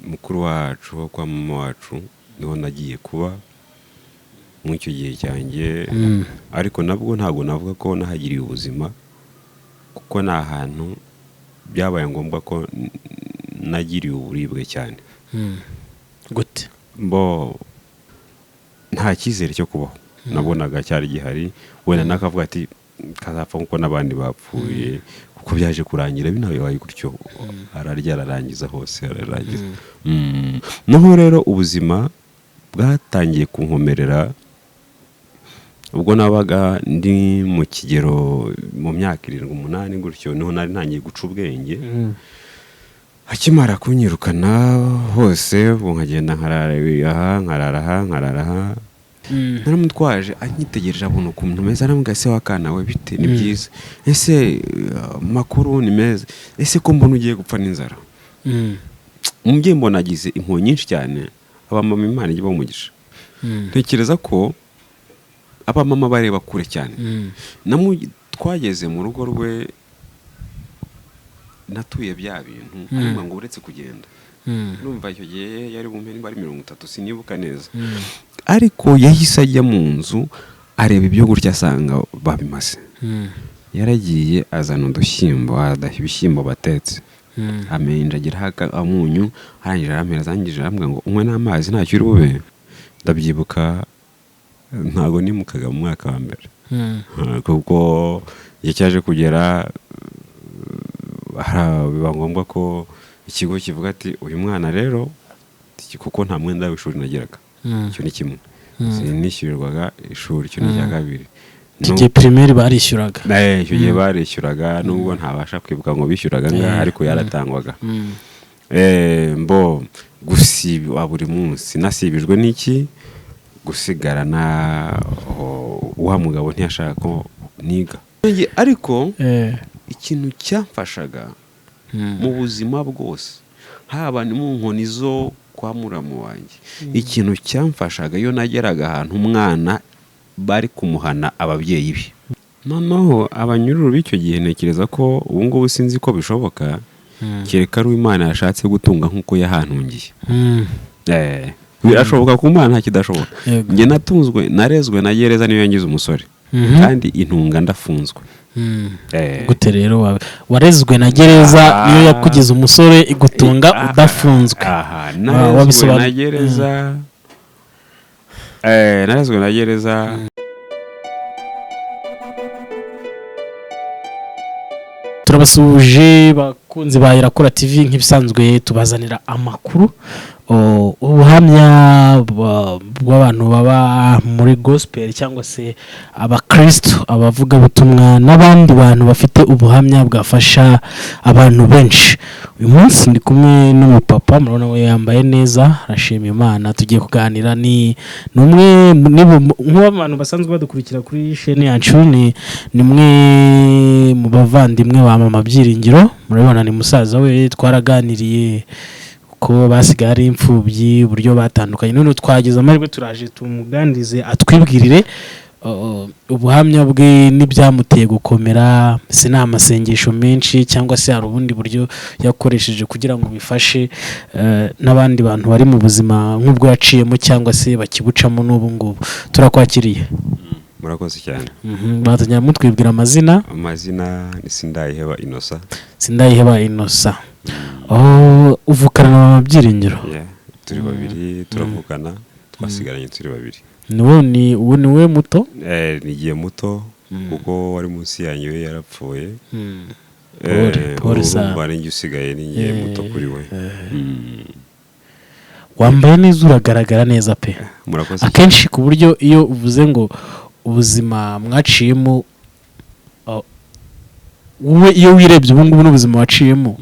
Mukuru wacu wo kwa mama wacu niho nagiye kuba muri icyo gihe cyanjye. Ariko nabwo ntabwo navuga ko nahagiriye ubuzima, kuko ni ahantu byabaye ngombwa ko nagiriye uburibwe cyane. Gute? Bo nta cyizere cyo kubaho nabonaga cyari gihari. Wenda nakavuga ati kazapfa nkuko n'abandi bapfuye, kuko byaje kurangira binabaye gutyo, ararya ararangiza hose ararangiza. Noneho rero ubuzima bwatangiye kunkomerera ubwo nabaga ndi mu kigero mu myaka 7, 8 gutyo, niho nari ntangiye guca ubwenge. Akimara kunyirukana hose, ubu nkagenda nkarara aha, nkarara aha, nkarara aha. Naramutwaje anyitegereje abona ukuntu meze, arambwira: "Ese wakana we, bite? Ni byiza? Ese makuru ni meza? Ese ko mbona ugiye gupfa n'inzara?" Umubyeyi mbona agize impuhwe nyinshi cyane. Abamama Imana ijya ibaha umugisha. Ntekereza ko abamama bareba kure cyane. Twageze mu rugo rwe, natuye bya bintu, ariko ngo uretse kugenda, numva icyo gihe yari bumpe nimba ari 30, sinibuka neza. Ariko yahise ajya mu nzu areba ibyo gutya, asanga babimaze. Yaragiye azana udushyimbo, adaha ibishyimbo batetse, amenjagiraho amunyu, arangije arampereza, arangije arambwira ngo unywe n'amazi, ntacyo uri bube. Ndabyibuka, ntabwo nimukaga mu mwaka wa mbere, kuko igihe cyaje kugera biba ngombwa ko ikigo kivuga ati uyu mwana rero, kuko nta mwenda w'ishuri nagiraga. Icyo ni kimwe. Sinishyurirwaga ishuri, icyo ni icya kabiri. Icyo gihe primaire barishyuraga? Icyo gihe barishyuraga, nubwo ntabasha kwibuka ngo bishyuraga ngaha, ariko yaratangwaga. Mbo gusiba buri munsi, nasibijwe n'iki? Gusigarana wa mugabo ntiyashaka ko niga. Ariko ikintu cyamfashaga mu buzima bwose, haba ni mu nkoni zo kwa muramu wanjye, ikintu cyamfashaga, iyo nageraga ahantu umwana bari kumuhana ababyeyi be, noneho abanyururu b'icyo gihe, ntekereza ko ubu ngubu sinzi ko bishoboka, kereka ari Imana yashatse gutunga nk'uko yahantungiye. Birashoboka, ku Mana nta kidashoboka. Njye natunzwe, narezwe na gereza, niyo yangize umusore, kandi intunga ndafunzwe. Gute rero warezwe na gereza, niyo yakugize umusore, igutunga udafunzwe? Aha, narezwe na gereza. Narezwe na gereza. Turabasuhuje bakunzi ba Irakora TV. Nk'ibisanzwe tubazanira amakuru, ubuhamya bw'abantu baba muri gospel cyangwa se abakristo, abavugabutumwa n'abandi bantu bafite ubuhamya bwafasha abantu benshi. Uyu munsi ndi kumwe n'umupapa, murabona we yambaye neza, arashima Imana. Tugiye kuganira, ni umwe nk'abantu basanzwe badukurikira kuri sheni yacu, ni umwe mu bavandimwe ba mama Byiringiro. Murabibona ni musaza we. Twaraganiriye ko basigaye ari imfubyi, uburyo batandukanye. None twagize amahirwe, turaje tumuganirize, atwibwirire ubuhamya bwe n'ibyamuteye gukomera. Si ni amasengesho menshi cyangwa se hari ubundi buryo yakoresheje kugira ngo bifashe n'abandi bantu bari mu buzima nk'ubwo yaciyemo cyangwa se bakibucamo n'ubu ngubu. Turakwakiriye. Murakoze cyane. Batangira mutwibwira amazina. Amazina ni Sindayiheba Innocent. Sindayiheba Innocent. Uvukana na mama Byiringiro? Turi babiri, turavukana, twasigaranye turi babiri. Ni we muto? Nigiye muto, kuko wari munsi yanjye we yarapfuye. Pole sana. Urumva ninjye usigaye, ninjye muto kuri we. Wambaye neza, uragaragara neza pe. Murakoze. Akenshi ku buryo iyo uvuze ngo ubuzima mwaciyemo, wowe iyo wirebye ubu ngubu n'ubuzima waciyemo,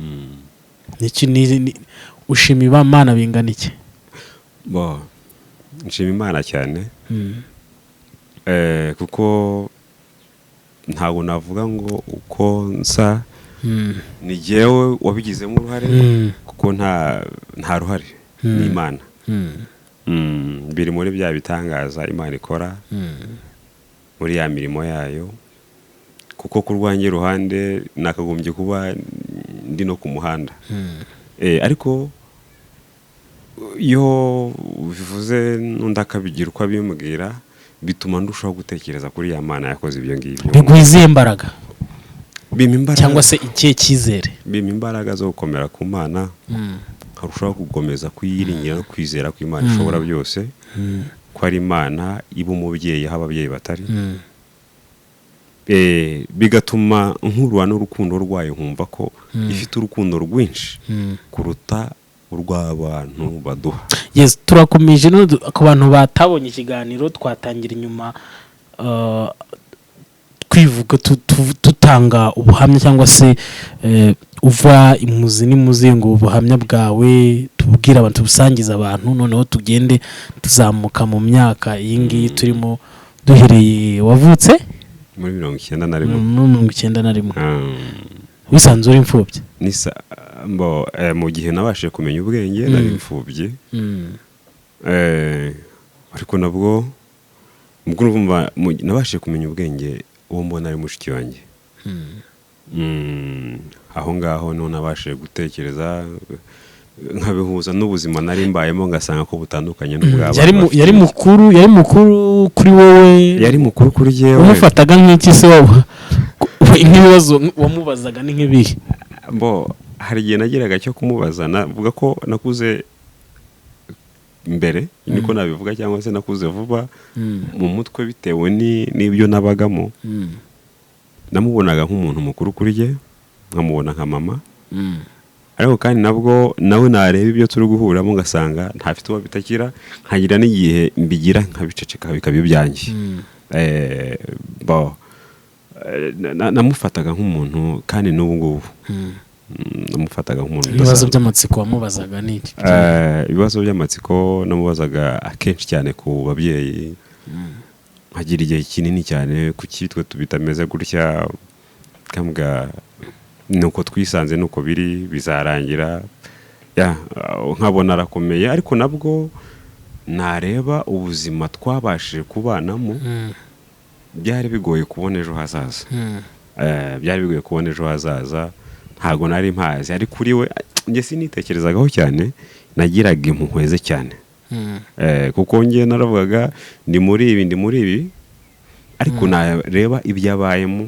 ushima Imana bingana iki? Bo nshima Imana cyane, kuko ntabwo navuga ngo uko nsa ni jyewe wabigizemo uruhare, kuko nta ruhare, ni Imana. Biri muri bya bitangaza Imana ikora muri ya mirimo yayo, kuko ku rwanjye ruhande nakagombye kuba ndi no ku muhanda. Ariko Iyo bivuze n'undi akabigira uko abimbwira, bituma ndushaho gutekereza kuri ya Mana yakoze ibyo ngibyo. Biguha izihe mbaraga? Bimpa imbaraga. Cyangwa se ikihe cyizere? Bimpa imbaraga zo gukomera ku Mana, nkarushaho gukomeza kuyiringira no kwizera ko Imana ishobora byose, ko ari Imana iba umubyeyi aho ababyeyi batari. Bigatuma nkurura n'urukundo rwayo, nkumva ko ifite urukundo rwinshi kuruta urw'abantu baduha. Yes, turakomeje. None ku bantu batabonye ikiganiro, twatangira inyuma, twivuga, tutanga ubuhamya cyangwa se uva imuzi n'imuzingo ubuhamya bwawe, tubwire abantu, tubusangize abantu, noneho tugende tuzamuka mu myaka iyi ngiyi turimo, duhereye wavutse muri 91. Muri 91. Wisanze uri imfubyi? Nisa mbo, mu gihe nabashije kumenya ubwenge nari imfubyi. Ariko nabwo ubwo urumva nabashije kumenya ubwenge uwo mbona ari mushiki wanjye. Aho ngaho niho nabashije gutekereza, nkabihuza n'ubuzima nari mbayemo, ngasanga ko butandukanye n'ubw'abana Yari bafite. Yari mukuru kuri wowe? Yari mukuru kuri jyewe. Wamufataga nk'iki se? Wowe nk'ibibazo wamubazaga ni nk'ibihe? Bo, hari igihe nageraga cyo kumubaza. Navuga ko nakuze mbere, niko nabivuga, cyangwa se nakuze vuba mu mutwe bitewe n'ibyo nabagamo. Namubonaga nk'umuntu mukuru kuri jye, nkamubona nka mama, ariko kandi nabwo nawe nareba ibyo turi guhuriramo ngasanga ntafite uwo bitakira, nkagira n'igihe mbigira nkabiceceka bikaba ibyanjye. Bo, namufataga nk'umuntu, kandi n'ubu ngubu namufataga nk'umuntu Ibibazo udasanzwe. by'amatsiko wamubazaga ni iki? Ibibazo by'amatsiko namubazaga akenshi cyane ku babyeyi, nkagira igihe kinini cyane kuki twe bitameze gutya, nkambwa nuko twisanze, nuko biri, bizarangira. Ya, nkabona arakomeye, ariko nabwo nareba ubuzima twabashije kubanamo, byari bigoye kubona ejo hazaza. Byari bigoye kubona ejo hazaza, ntabwo nari mpazi, ariko kuri we njye sinitekerezagaho cyane, nagiraga impuhwe ze cyane. Kuko njye naravugaga ndi muri ibi, ndi muri ibi, ariko nareba ibyo abayemo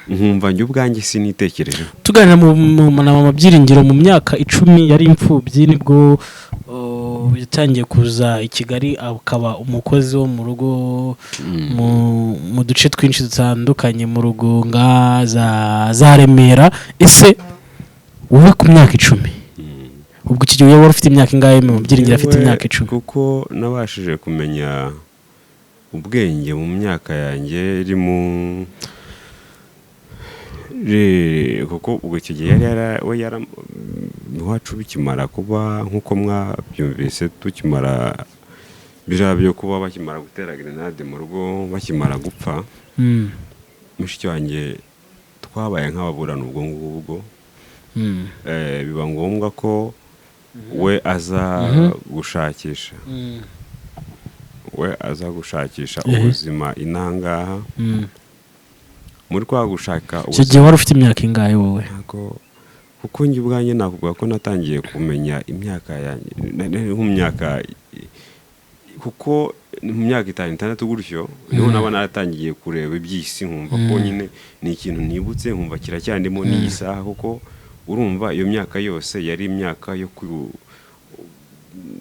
nkumva njye ubwanjye sinitekerejeho. Tuganira na mama Byiringiro, mu myaka 10 yari imfubyi, nibwo yatangiye kuza i Kigali, akaba umukozi wo mu rugo mu duce twinshi dutandukanye, mu Rugunga, za Remera. Ese wowe ku myaka 10, ubwo iki gihe wari ufite imyaka ingahe mama Byiringiro afite Yewe, imyaka 10? Kuko nabashije kumenya ubwenge mu myaka yanjye iri mu kuko ubwo icyo gihe yari we yara iwacu bikimara kuba nk'uko mwabyumvise, tukimara biriya byo kuba bakimara gutera grenade mu rugo, bakimara gupfa, mushiki wanjye twabaye nk'ababurana ubwo ngubwo. Biba ngombwa ko we aza gushakisha, we aza gushakisha ubuzima inangaha muri kwa gushaka Icyo gihe wari ufite imyaka ingahe wowe? Ntabwo, kuko njye ubwanjye nakuvuga ko natangiye kumenya imyaka yanjye nko mu myaka, kuko mu myaka 5, 6 gutyo niho naba naratangiye kureba iby'isi, nkumva ko nyine ni ikintu nibutse, nkumva kiracyandimo n'iyi saha, kuko urumva iyo myaka yose yari imyaka yo ku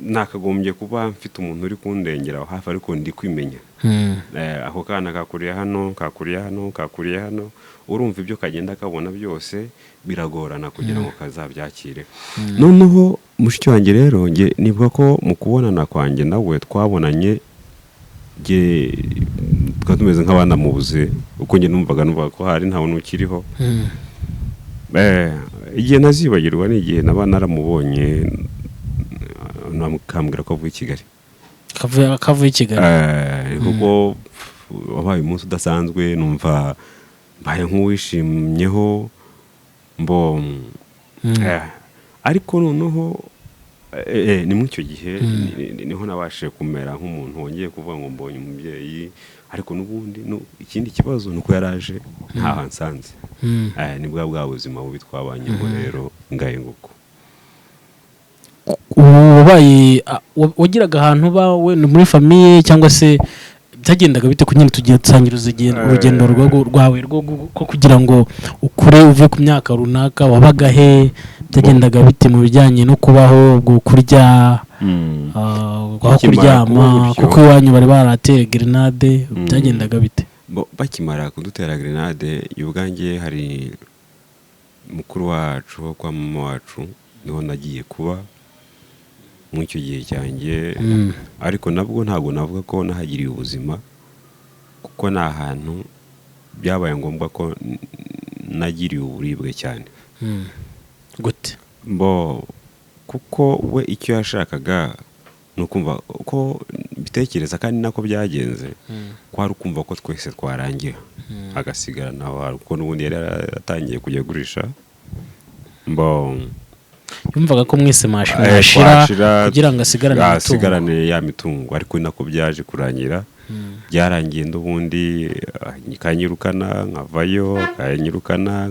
nakagombye kuba mfite umuntu uri kundengera aho hafi, ariko ndi kwimenya. Ako kana kakuriye hano, kakuriye hano, kakuriye hano, urumva ibyo kagenda kabona byose biragorana kugira ngo kazabyakire. Noneho mushiki wanjye rero, njye nibuka ko mu kubonana kwanjye nawe, twabonanye njye twari tumeze nk'abanamubuze, uko njye numvaga ko hari nta muntu ukiriho. Igihe ntazibagirwa ni igihe naba naramubonye, akambwira ko avuye i Kigali. Kavuye i Kigali? Kuko wabaye umunsi udasanzwe, numva mbaye nk'uwishimyeho mbo. Ariko noneho ni muri icyo gihe niho nabashije kumera nk'umuntu wongeye kuvuga ngo mbonye umubyeyi, ariko n'ubundi ikindi kibazo ni uko yaraje ntaho ansanze. Ni bwa buzima bubi twabanyemo rero, ngaye nguko. Ubu Wabaye wagiraga ahantu uba wenda muri famille, cyangwa se byagendaga bite kugira ngo tugiye dusangira urugendo rwawe rwo kugira ngo ukure uve ku myaka runaka? Wabaga he? Byagendaga bite mu bijyanye no kubaho, ubwo kurya, aho Bakimara kuryama, kuba gutyo. kuko iwanyu bari barateye grenade? Byagendaga bite? Bo, bakimara kudutera grenade, ubwanjye hari mukuru wacu wo kwa mama wacu niho nagiye kuba muri icyo gihe cyanjye. Ariko nabwo ntabwo navuga ko nahagiriye ubuzima, kuko ni ahantu byabaye ngombwa ko nagiriye uburibwe cyane. Gute? Bo, kuko we icyo yashakaga ni ukumva ko mbitekereza, kandi nako byagenze, ko hari ukumva ko twese twarangira, agasigara naho hari, kuko n'ubundi yari yaratangiye kujya agurisha. Mbo Yumvaga ko mwese mwashira twashira, kugira ngo asigarane imitungo. Asigarane ya mitungo, ariko nako byaje kurangira. Byarangiye n'ubundi kanyirukana nkavayo, kanyirukana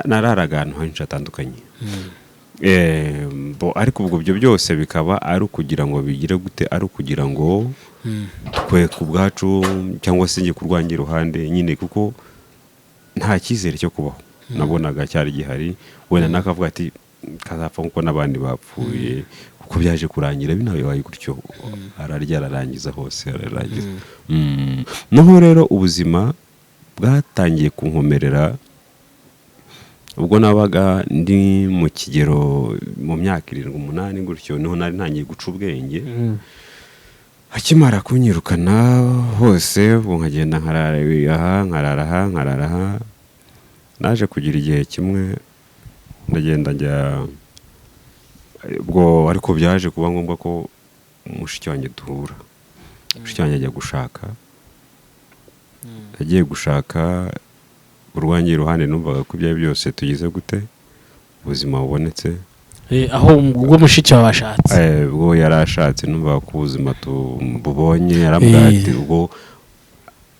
nararaga ahantu henshi hatandukanye. Bo, ariko ubwo ibyo byose bikaba ari ukugira ngo bigire gute? Ari ukugira ngo twe ku bwacu, cyangwa se njye ku rwanjye iruhande nyine, kuko nta cyizere cyo kubaho nabonaga cyari gihari. Wenda nakavuga ati kazapfa nkuko n'abandi bapfuye, kuko byaje kurangira binabaye gutyo, ararya ararangiza, hose ararangiza. Noneho rero ubuzima bwatangiye kunkomerera ubwo nabaga ndi mu kigero mu myaka 7, 8 gutyo, niho nari ntangiye guca ubwenge. Akimara kunyirukana hose, ubu nkagenda nkarara aha, nkarara aha, nkarara aha. Naje kugira igihe kimwe ndagenda njya ubwo, ariko byaje kuba ngombwa ko mushiki wanjye duhura. Mushiki wanjye ajya gushaka, agiye gushaka, urwanjye iruhande numvaga ko ibyo ari byose tugize gute, ubuzima bubonetse. Aho ubwo mushiki wawe ashatse? Ubwo yari ashatse, numvaga ko ubuzima tububonye. Yarambwira ati ubwo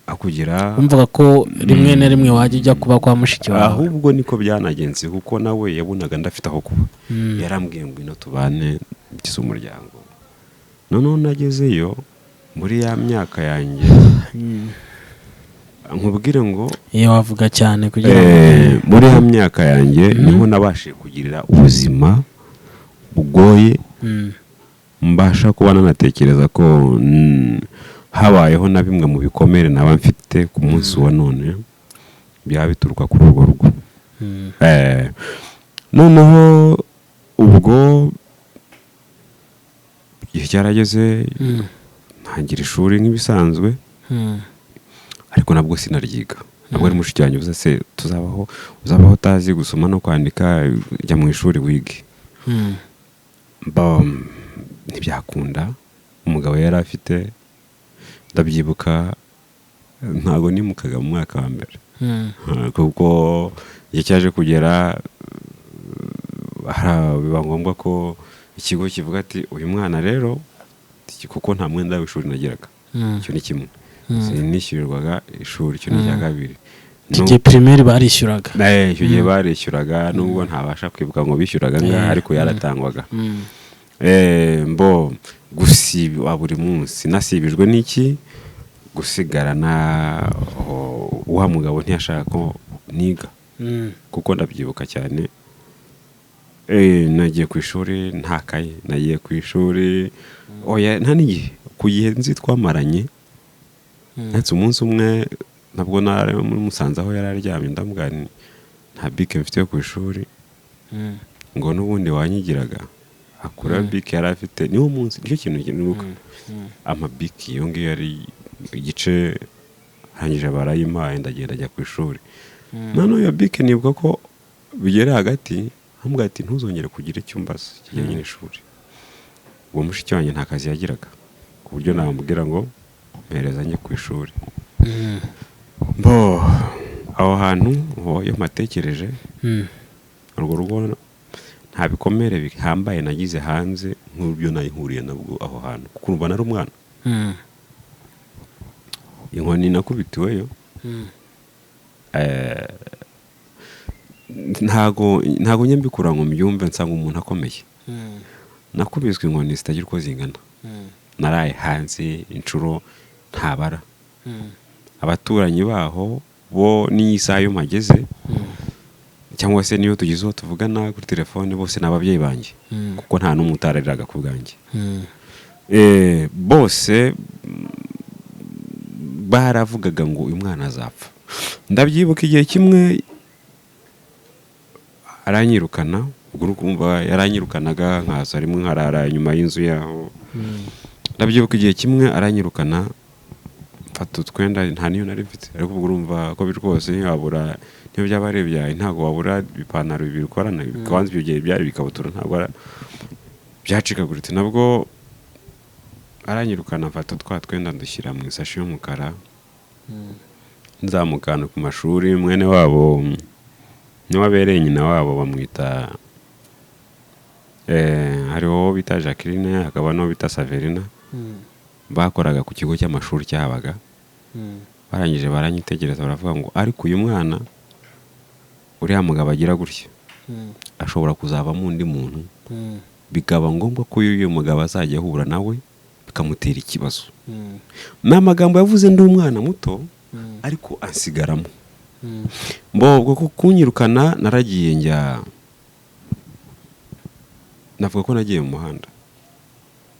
akugira Wumvaga ko rimwe na rimwe wajya ujya kuba kwa mushiki wawe? Ahubwo niko byanagenze, kuko nawe yabonaga ndafite aho kuba. Yarambwiye ngo ino tubane, ngize umuryango. Noneho nagezeyo muri ya myaka yanjye, nkubwire ngo Iyo wavuga cyane kugira ngo Muri ya myaka yanjye niho nabashije kugirira ubuzima bugoye, mbasha kuba nanatekereza ko habayeho na bimwe mu bikomere naba mfite ku munsi wa none byaba bituruka kuri urwo rugo. Noneho ubwo igihe cyarageze, ntangira ishuri nk'ibisanzwe, ariko nabwo sinaryiga. Nabwo ari mushiki wanjye uvuze se tuzabaho, uzabaho utazi gusoma no kwandika? Jya mu ishuri wige. Ntibyakunda. Umugabo yari afite, ndabyibuka, ntabwo nimukaga mu mwaka wa mbere, kuko igihe cyaje kugera biba ngombwa ko ikigo kivuga ati uyu mwana rero, kuko nta mwenda w'ishuri nagiraga. Icyo ni kimwe. Sinishyurirwaga ishuri, icyo ni icya kabiri. Icyo gihe primaire barishyuraga? Icyo gihe barishyuraga, nubwo ntabasha kwibuka ngo bishyuraga angahe, ariko yaratangwaga. Mbo gusiba buri munsi, nasibijwe n'iki? Gusigarana wa mugabo ntiyashaka ko niga, kuko ndabyibuka cyane. Nagiye ku ishuri nta kaye, nagiye ku ishuri oya, nta n'igihe ku gihe nzi twamaranye. Ndetse umunsi umwe nabwo nari muri Musanze aho yari aryamye, ndamubwira nti nta bike mfite yo ku ishuri, ngo n'ubundi wanyigiraga akura bike yari afite. Niwo munsi nicyo kintu nibuka, amabiki iyo ngiyo yari igice, arangije barayimpaye, ndagenda ajya ku ishuri. Noneho iyo bike nibuka ko bigera hagati ambwira ati ntuzongere kugira icyo umbaza kijyanye n'ishuri. Uwo mushiki wanjye nta kazi yagiraga ku buryo namubwira ngo mpereza njye ku ishuri. Bo aho hantu ho iyo mpatekereje, urwo rugo nta bikomere bihambaye nagize hanze nk'ibyo nayihuriye nabwo aho hantu, kuko urumva nari umwana. Inkoni nakubitiweyo, ntago njya mbikura ngo mbyumve, nsanga umuntu akomeye. Nakubiswe inkoni zitagira uko zingana. Naraye hanze inshuro ntabara. Abaturanyi baho bo n'iyi saha iyo mpageze, cyangwa se niyo tugize uwo tuvugana kuri telefone, bose ni ababyeyi banjye, kuko nta n'umwe utarariraga ku bwanjye. Bose baravugaga ngo uyu mwana azapfa. Ndabyibuka igihe kimwe aranyirukana, ubwo uri kumva yaranyirukanaga nkaza rimwe nkarara inyuma y'inzu yaho. Ndabyibuka igihe kimwe aranyirukana, mfata utwenda, nta niyo nari mfite, ariko ubwo urumva ko biri rwose ntiwabura, niyo byaba ari ibyawe ntabwo wabura ipantaro bibiri ukorana. Kwanza ibyo gihe byari ibikabutura, ntabwo byacikaguritse. Nabwo aranyirukana, mfata twa twenda ndushyira mu isashi y'umukara, nzamukana ku mashuri. Mwene wabo niwe abereye nyina wabo, bamwita hariho uwo bita Jacqueline, hakaba n'uwo bita Saverina, bakoraga ku kigo cy'amashuri cyahabaga. Barangije baranyitegereza, baravuga ngo ariko uyu mwana uriya mugabo agira gutya ashobora kuzavamo undi muntu, bikaba ngombwa ko uyu mugabo azajya ahura nawe bikamutera ikibazo. Ni amagambo yavuze ndi umwana muto, ariko ansigaramo. Mbobwo ko kunyirukana, naragiye njya, navuga ko nagiye mu muhanda.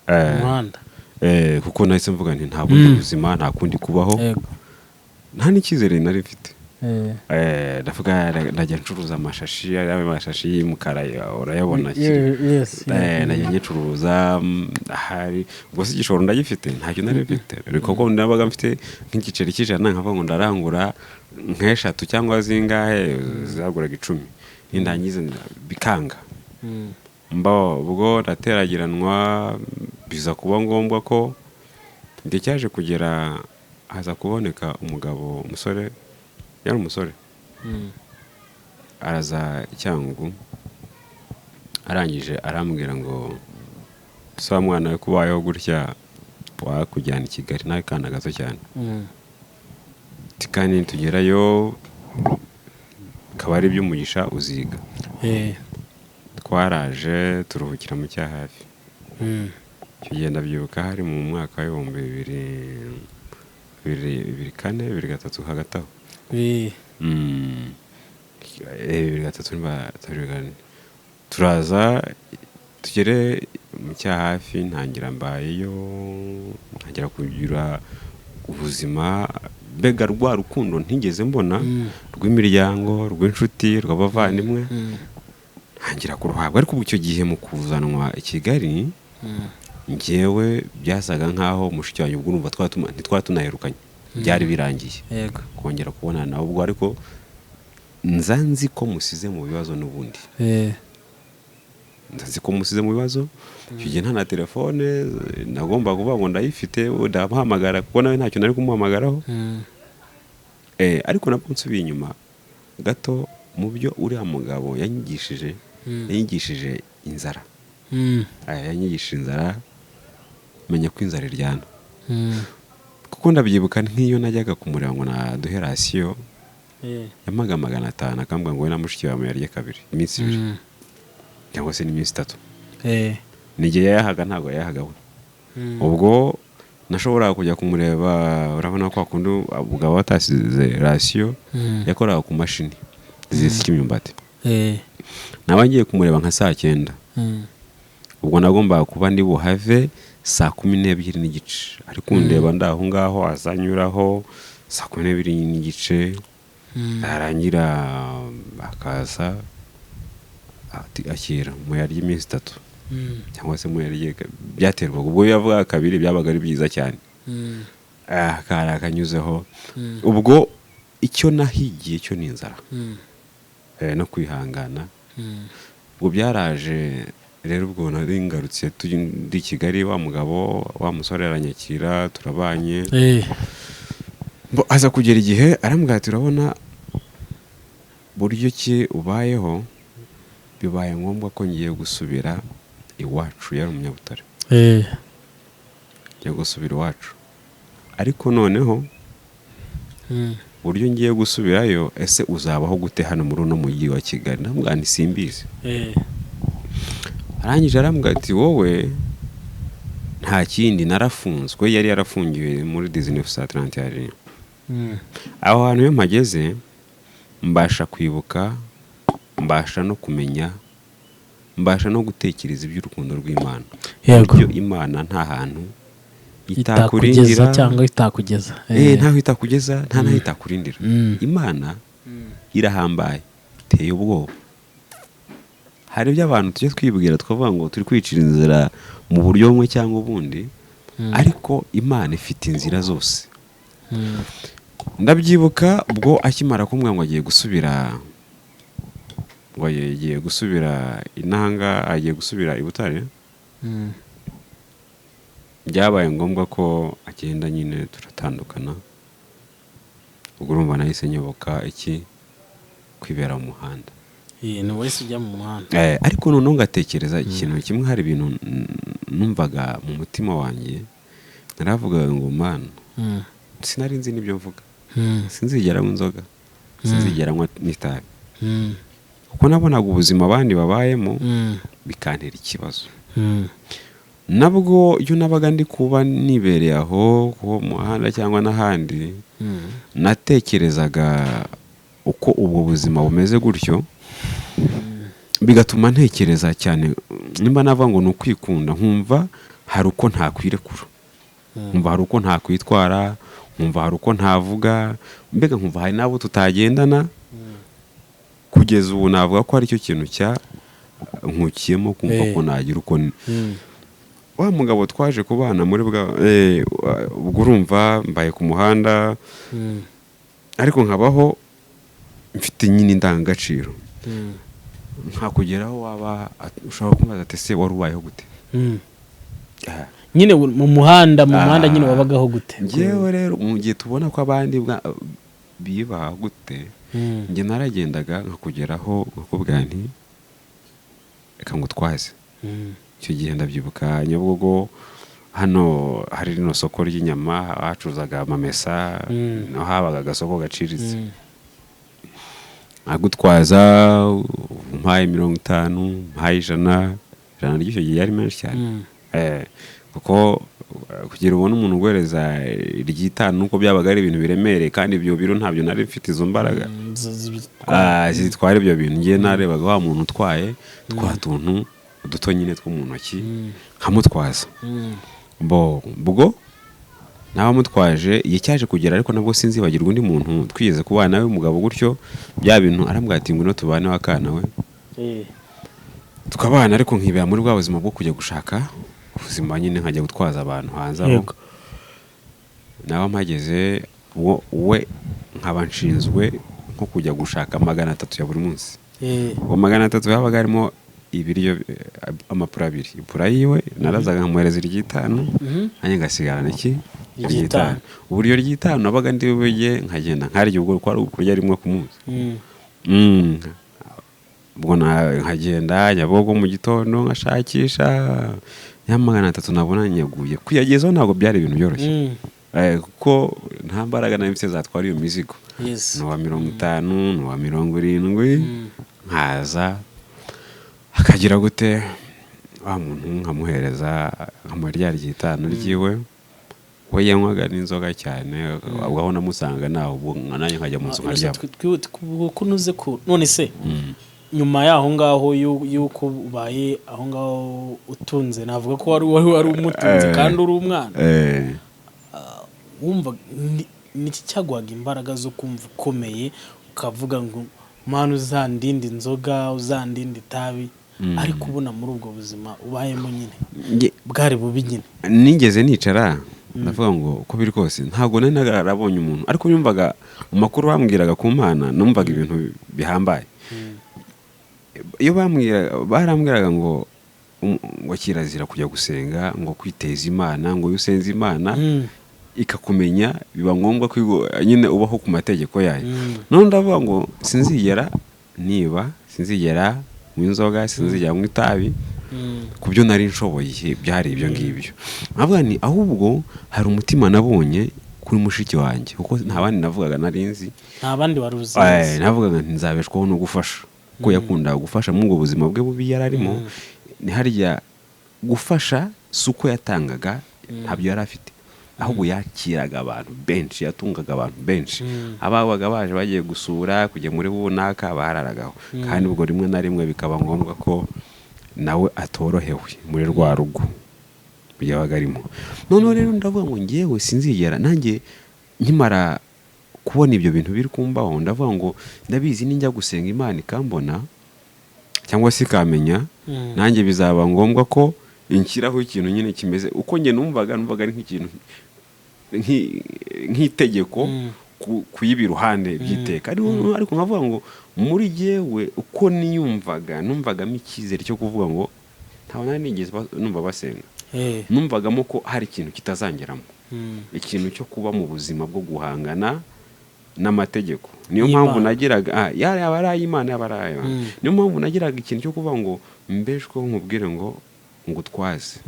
Umuhanda. Kuko nahise mvuga nti nta bundi buzima, nta kundi kubaho, nta n'icyizere nari mfite. Ndavuga ndajya ncuruza amashashi, ariya mashashi y'umukara urayabona. Najya nyicuruza, ahari ubwo si igishoro ndagifite, ntacyo nari mfite, ariko ko nabaga mfite nk'igiceri cy'ijana, nkavuga ngo ndarangura nk'eshatu cyangwa zingahe zaguraga 10, nindangiza bikanga. Mbo ubwo ndateragiranwa, biza kuba ngombwa ko igihe cyaje kugera haza kuboneka umugabo, umusore, yari umusore, araza i Cyangugu, arangije arambwira ngo se wa mwana we, kubayeho gutya wakujyana i Kigali, nawe kana gato cyane. Ati kandi nitugerayo bikaba ari iby'umugisha uziga. Twaraje turuhukira mu Cyahafi. Icyo gihe ndabyibuka hari mu mwaka w'ibihumbi bibiri, bibiri, bibiri kane, bibiri gatatu, hagati aho. 2003 niba atari 2004. Turaza tugere mu Cyahafi, ntangira mbayeyo, ntangira kugira ubuzima, mbega rwa rukundo ntigeze mbona rw'imiryango, rw'inshuti, rw'abavandimwe, ntangira kuruhabwa. Ariko ubu icyo gihe mu kuzanwa i Kigali, njyewe byasaga nkaho mushiki wanjye, ubwo urumva ntitwari tunaherukanye, byari birangiye kongera kubonana nawe ubwo, ariko nza nzi ko musize mu bibazo n'ubundi. Nza nzi ko musize mu bibazo. Icyo gihe nta na telefone nagomba kuvuga ngo ndayifite ndamuhamagara, kuko nawe ntacyo nari kumuhamagaraho. Ariko nabwo nsubiye inyuma gato mu byo uriya mugabo yanyigishije, yanyigishije inzara. Yanyigishije inzara, menya ko inzara iryana, kuko ndabyibuka nk'iyo najyaga kumureba ngo naduhe ration, yampaga 500, akambwira ngo we na mushiki wawe yarye kabiri, iminsi 2 cyangwa se n'iminsi 3. Ni igihe yayahaga, ntabwo yayahaga we. Ubwo nashoboraga kujya kumureba, urabona ko kundi umugabo watasize ration, yakoraga ku mashini zisya imyumbati, naba ngiye kumureba nka saa 9, ubwo nagombaga kuba ndi buhave saa 12:30, ariko ndeba ndaho ngaho azanyuraho saa 12:30, yarangira akaza ati akira muyarye iminsi 3 cyangwa se muyarye, byaterwaga, ubwo iyo yavugaga kabiri byabaga ari byiza cyane. Kari akanyuzeho. Ubwo icyo nahigiye cyo ni inzara, no kwihangana. Ubwo byaraje rero, ubwo nari ngarutse turi ndi i Kigali, wa mugabo, wa musore aranyakira, turabanye. Aza kugera igihe arambwira ati urabona buryo ki ubayeho, bibaye ngombwa ko ngiye gusubira iwacu. Yari umunyabutare. Ngiye gusubira iwacu, ariko noneho uburyo ngiye gusubirayo, ese uzabaho gute hano muri uno mujyi wa Kigali? Ndamubwira nti simbizi. Arangije arambwira ati: "Wowe nta kindi, narafunzwe." Yari yarafungiwe muri 1931. Aho hantu iyo mpageze mbasha kwibuka, mbasha no kumenya, mbasha no gutekereza iby'urukundo rw'Imana, uburyo Imana nta hantu itakugeza itakurindira cyangwa itakugeza. Ntaho itakugeza, nta naho itakurindira. Imana irahambaye, iteye ubwoba. Hari ibyo abantu tujya twibwira tukavuga ngo turi kwicira inzira mu buryo bumwe cyangwa ubundi, ariko Imana ifite inzira zose. Ndabyibuka ubwo akimara kumbwira ngo agiye gusubira, ngo agiye gusubira inahanga, agiye gusubira i Butare, byabaye ngombwa ko agenda nyine, turatandukana. Ubwo urumva nahise nyoboka iki? Kwibera mu muhanda. Ni wese ujya mu muhanda. Ariko noneho ngatekereza ikintu kimwe. Hari ibintu numvaga mu mutima wanjye, naravugaga ngo: "Mana," sinari nzi n'ibyo mvuga, "sinzigera nywa inzoga, sinzigera nywa n'itabi," kuko nabonaga ubuzima abandi babayemo bikantera ikibazo. Nabwo iyo nabaga ndi kuba nibereye aho ku muhanda cyangwa n'ahandi, natekerezaga uko ubwo buzima bumeze gutyo, bigatuma ntekereza cyane, nimba navuga ngo ni ukwikunda, nkumva hari uko ntakwirekura, nkumva hari uko ntakwitwara, nkumva hari uko ntavuga, mbega nkumva hari n'abo tutagendana. Kugeza ubu navuga ko aricyo kintu cya nkukiyemo, kumva ko nagira uko wa mugabo twaje kubana muri bwa ubwo urumva mbaye ku muhanda, ariko nkabaho mfite nyine indangagaciro. Nkakugeraho waba ushobora kumbaza ati: "Ese wari ubayeho gute?" Ah. Nyine mu muhanda nyine Ah. wabagaho gute? Njyewe rero, mu gihe tubona ko abandi bibaha gute, njye naragendaga nkakugeraho nkakubwira nti: "Reka ngutwaze." Icyo gihe ndabyibuka, Nyabugogo hano hari rino soko ry'inyama, bacuruzaga amamesa, naho habaga agasoko gaciriritse. Nkagutwaza, umpaye 50, mpaye 100. 100 ry'icyo gihe yari menshi cyane. Kuko kugira ubone umuntu uguhereza iry'itanu nuko byabaga ari ibintu biremereye, kandi ibyo biro ntabyo nari mfite izo mbaraga zitwara ibyo bintu. Ngiye narebaga wa muntu utwaye twa tuntu duto nyine two mu ntoki, nkamutwaza. Bo ubwo nawe amutwaje, igihe cyaje kugera, ariko nabwo sinzibagirwa undi muntu twigeze kubana nawe, umugabo gutyo, bya bintu arambwira ati: "Ngwino tubane w'akana we." Tukabana, ariko nkibera muri bwa buzima bwo kujya gushaka ubuzima nyine, nkajya gutwaza abantu hanze aho. Nawe mpageze uwo we nkaba nshinzwe nko kujya gushaka 300 ya buri munsi. Ubwo 300 habaga harimo ibiryo, amapura abiri, ipura yiwe narazaga nkamuhereza iry'itanu, nanjye ngasigarana iki? Iry'itanu. Uburyo ry'itanu nabaga ndi bujye nkagenda nkarya, ubwo kwari ukurya rimwe ku munsi. Ubwo nkagenda Nyabugogo mu gitondo nkashakisha ya 300, nabona nyaguye kuyagezaho. Ntabwo byari ibintu byoroshye, kuko nta mbaraga nari mfite zatwara iyo mizigo. Ni uwa 50, ni uwa 70. Nkaza akagira gute, wa muntu nkamuhereza, nkamuha rya ry'itanu ryiwe. We yanywaga n'inzoga cyane, ubwo aho namusanga naho ubwo nanjye nkajya mu nzu nkaryama. Ko unuze ku none se, nyuma y'aho ngaho y'uko ubaye aho ngaho utunze, navuga ko wari umutunze kandi uri umwana, wumva niki cyaguhaga imbaraga zo kumva ukomeye, ukavuga ngo: "Mana, uzandinde inzoga, uzandinde itabi," ariko ubona muri ubwo buzima ubayemo nyine bwari bubi nyine? Nigeze nicara ndavuga ngo uko biri kose ntabwo nari narabonye umuntu, ariko yumvaga mu makuru bambwiraga ku Mana, numvaga ibintu bihambaye. Iyo bambwira, barambwiraga ngo ngo kirazira kujya gusenga, ngo kwiteza Imana, ngo iyo usenze Imana ikakumenya, biba ngombwa ko nyine ubaho ku mategeko yayo. None ndavuga ngo sinzigera niba, sinzigera nywa inzoga, sinzigera nywa itabi. Ku byo nari nshoboye byari ibyo ngibyo. Nkavuga nti ahubwo hari umutima nabonye kuri mushiki wanjye, kuko nta bandi navugaga nari nzi. Nta bandi wari uzi. Navugaga nti nzabeshwaho no gufasha, kuko yakundaga gufasha muri ubwo buzima bwe bubi yari arimo. Ni harya gufasha, si uko yatangaga, ntabyo yari afite, ahubwo yakiraga abantu benshi, yatungaga abantu benshi. Ababaga baje bagiye gusura, kujya muri bunaka, bararagaho, kandi ubwo rimwe na rimwe bikaba ngombwa ko nawe atorohewe muri rwa rugo yabaga arimo. Noneho rero ndavuga ngo ngewe sinzigera nanjye. Nkimara kubona ibyo bintu biri kumbaho, ndavuga ngo ndabizi, ninjya gusenga Imana ikambona cyangwa se ikamenya, nanjye bizaba ngombwa ko inshyiraho ikintu nyine kimeze uko njye numvaga ari nk'ikintu nk'itegeko kuyiba iruhande by'iteka. Ariko nkavuga ngo muri jyewe uko niyumvaga, numvagamo icyizere cyo kuvuga ngo ntabwo nari nigeze numva basenga. Numvagamo ko hari ikintu kitazangeramo, ikintu cyo kuba mu buzima bwo guhangana n'amategeko. Niyo Y'Imana. mpamvu nagiraga, yaba ari ay'Imana, yaba ari ay'abantu. Niyo mpamvu nagiraga ikintu cyo kuvuga ngo mbeshweho nkubwire ngo ngutwaze,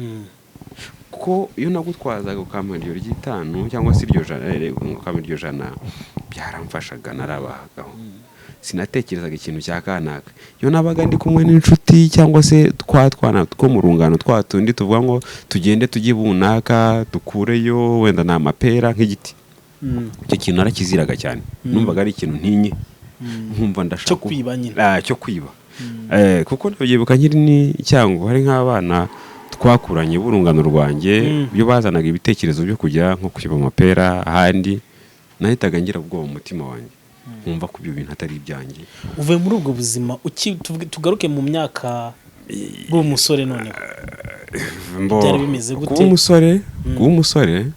ko iyo nagutwazaga ukampa iryo ry'itanu cyangwa se iryo jana, ukampa iryo jana, byaramfashaga, narabahagaho, sinatekerezaga ikintu cya kanaka. Iyo nabaga ndi kumwe n'inshuti cyangwa se twa twana two mu rungano, twa tundi tuvuga ngo tugende tujye bunaka dukureyo wenda ni amapera nk'igiti, icyo kintu narakiziraga cyane. Numvaga ari ikintu ntinye, nkumva ndashaka Cyo kwiba nyine. Ah, cyo kwiba. Kuko ndabyibuka nkiri n'icyango, hari nk'abana twakuranye b'urungano rwanjye, iyo bazanaga ibitekerezo byo kujya nko kwiba amapera ahandi, nahitaga ngira ubwoba mu mutima wanjye, nkumva ko ibyo bintu atari ibyanjye. Uvuye muri ubwo buzima tugaruke mu myaka uri umusore noneho. Byari bimeze gute? Kuba umusore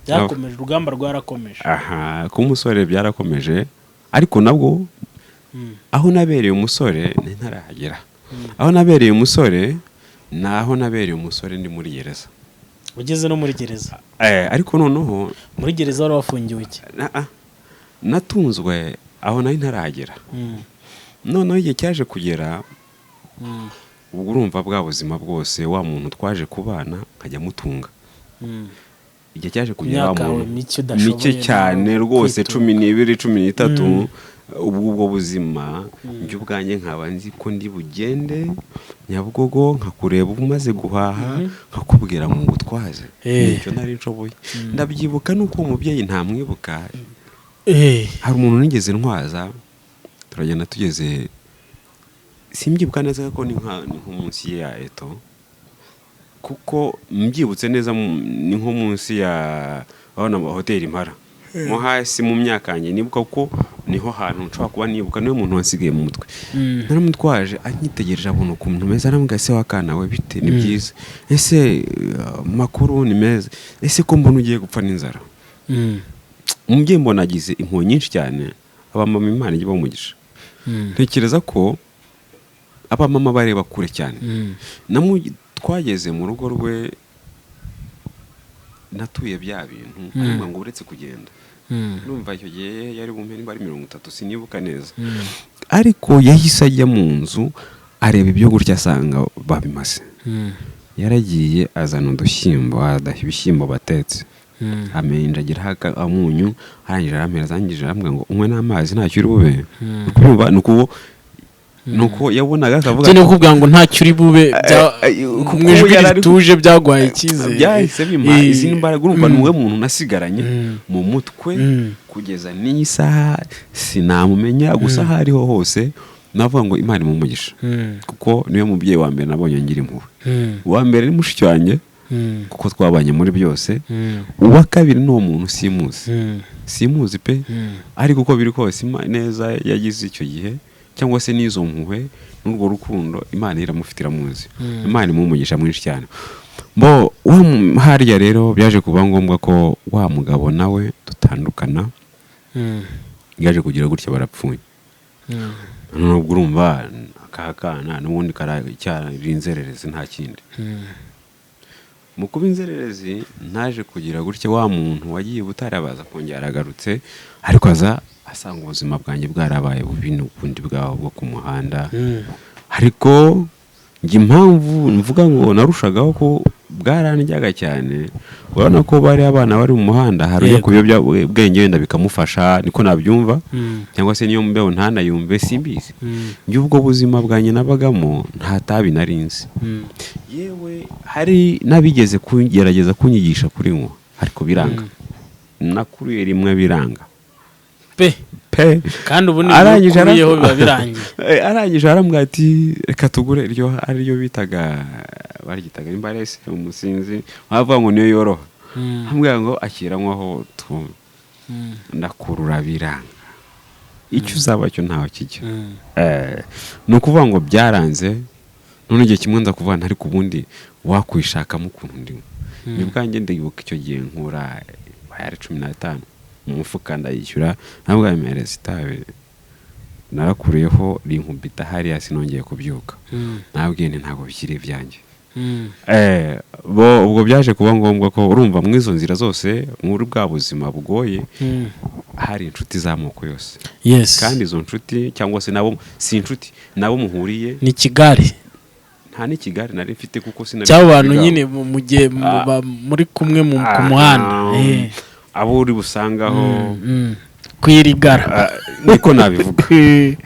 Byakomeje, urugamba rwarakomeje. Aha, kuba umusore byarakomeje, ariko nabwo aho nabereye umusore nari ntarahagera. Aho nabereye umusore ni aho nabereye umusore ndi muri gereza. Ugeze no muri gereza? Ariko noneho Muri gereza wari wafungiwe iki? Natunzwe, aho nari ntarahagera. Noneho igihe cyaje kugera, ubwo urumva bwa buzima bwose, wa muntu twaje kubana nkajya mutunga, igihe cyaje kugera wa Imyaka yawe muntu mike udashoboye mike cyane nawe rwose, kwitunga. 12, 13, ubwo buzima njye ubwanjye nkaba nzi ko ndi bugende Nyabugogo nkakureba uba umaze guhaha, nkakubwira ngo ngutwaze. Nicyo nari nshoboye. Ndabyibuka nuko uwo mubyeyi ntamwibuka. Hari umuntu nigeze ntwaza, turagenda, tugeze, simbyibuka neza ko ni nko munsi ya eto, kuko mbyibutse neza ni nko munsi ya urabona hoteli Impara mo hasi. Mu myaka yanjye nibuka ko niho hantu nshobora kuba nibuka, niwe muntu wasigaye mu mutwe. Naramutwaje, anyitegereje abona ukuntu meze, arambwira: "Ese wakana we, bite?" "Ni byiza." "Ese makuru ni meza? Ese ko mbona ugiye gupfa n'inzara?" Umubyeyi mbona agize impuhwe nyinshi cyane. Abamama Imana ijya ibaha umugisha. Ntekereza ko abamama bareba kure cyane. Twageze mu rugo rwe, natuye bya bintu, ariko ngo uretse kugenda, numva icyo gihe yari bumpe nimba ari 30, sinibuka neza, ariko yahise ajya mu nzu areba ibyo gutya, asanga babimaze. Yaragiye azana udushyimbo, adaha ibishyimbo batetse, amenjagiraho amunyu, arangije arampereza, arangije arambwira ngo unywe n'amazi, ntacyo uri bube. Uri kumva? Ni uko yabonaga akavuga Byo ni ukubwira ngo ntacyo uri bube kuko mu ijwi yari rituje byaguhaye icyizere. Byahise bimpa izindi mbaraga. Urumva, ni wowe muntu nasigaranye mu mutwe kugeza n'iyi saha, sinamumenya gusa. Aho ariho hose navuga ngo Imana imumugisha, kuko niwe mubyeyi wa mbere nabonye ngira impuhwe. Uwa mbere ni mushiki wanjye, kuko twabanye muri byose. Uwa kabiri ni uwo muntu, simuzi, simuzi pe, ariko uko biri kose neza yagize icyo gihe cyangwa se n'izo mpuhwe n'urwo rukundo, Imana iramufite, iramuzi. Imana imuha umugisha mwinshi cyane. Bo harya rero byaje kuba ngombwa ko wa mugabo nawe dutandukana. Yaje kugira gutya barapfuye. Nubwo urumva aka kana n'ubundi karacyari inzererezi, nta kindi. Mu kuba inzererezi, naje kugira gutya, wa muntu wagiye butarabaza kongera aragarutse, ariko aza asanga ubuzima bwanjye bwarabaye bubi n'ubundi bwaho bwo ku muhanda. Ariko njye impamvu mvuga ngo narushagaho ko Bwarandyaga cyane. Urabona ko bari abana bari mu muhanda, hari ujya Yego. ku biyobyabwenge wenda bikamufasha, niko nabyumva, cyangwa se niyo mbeho ntanayumve, simbizi. Njye ubwo buzima bwanjye nabagamo, nta tabi nari nzi. Yewe, hari n'abigeze kugerageza kunyigisha kurinywa, ariko biranga. Nakuriye rimwe biranga. Pe? Pe. Kandi ubu ni Arangije ukubiyeho biba birangiye. Arangije arambwira ati: "Reka tugure iryo ariryo bitaga, baryitaga imbarese umusinzi, bavuga ngo niyo yoroha." Ambwira ngo akiranywaho twumve. Ndakurura biranga. Icyo uzaba cyo ntaho kijya. Ni ukuvuga ngo byaranze. None igihe kimwe nza kuvuga nti: "Ariko ubundi wakwishakamo ukuntu ndimo ni bwanjye." Ndibuka icyo gihe nkura bayari 15 mu mufuka, ndayishyura, ntabwo mpereza itabi. Narakuriyeho rinkubita hariya, sinongeye kubyuka. Nabwiye nti: "Ntabwo bikiri ibyanjye." Bo ubwo byaje kuba ngombwa ko, urumva, muri izo nzira zose, muri bwa buzima bugoye, hari inshuti z'amoko yose. Kandi izo nshuti, cyangwa se nabo si inshuti, nabo muhuriye Ni Kigali. Nta n'ikigare nari mfite, kuko sinari Cy'abo bantu mfite. nyine mu gihe muri kumwe ku muhanda. Abo uri busangaho. Kwirigara. Ah, niko nabivuga.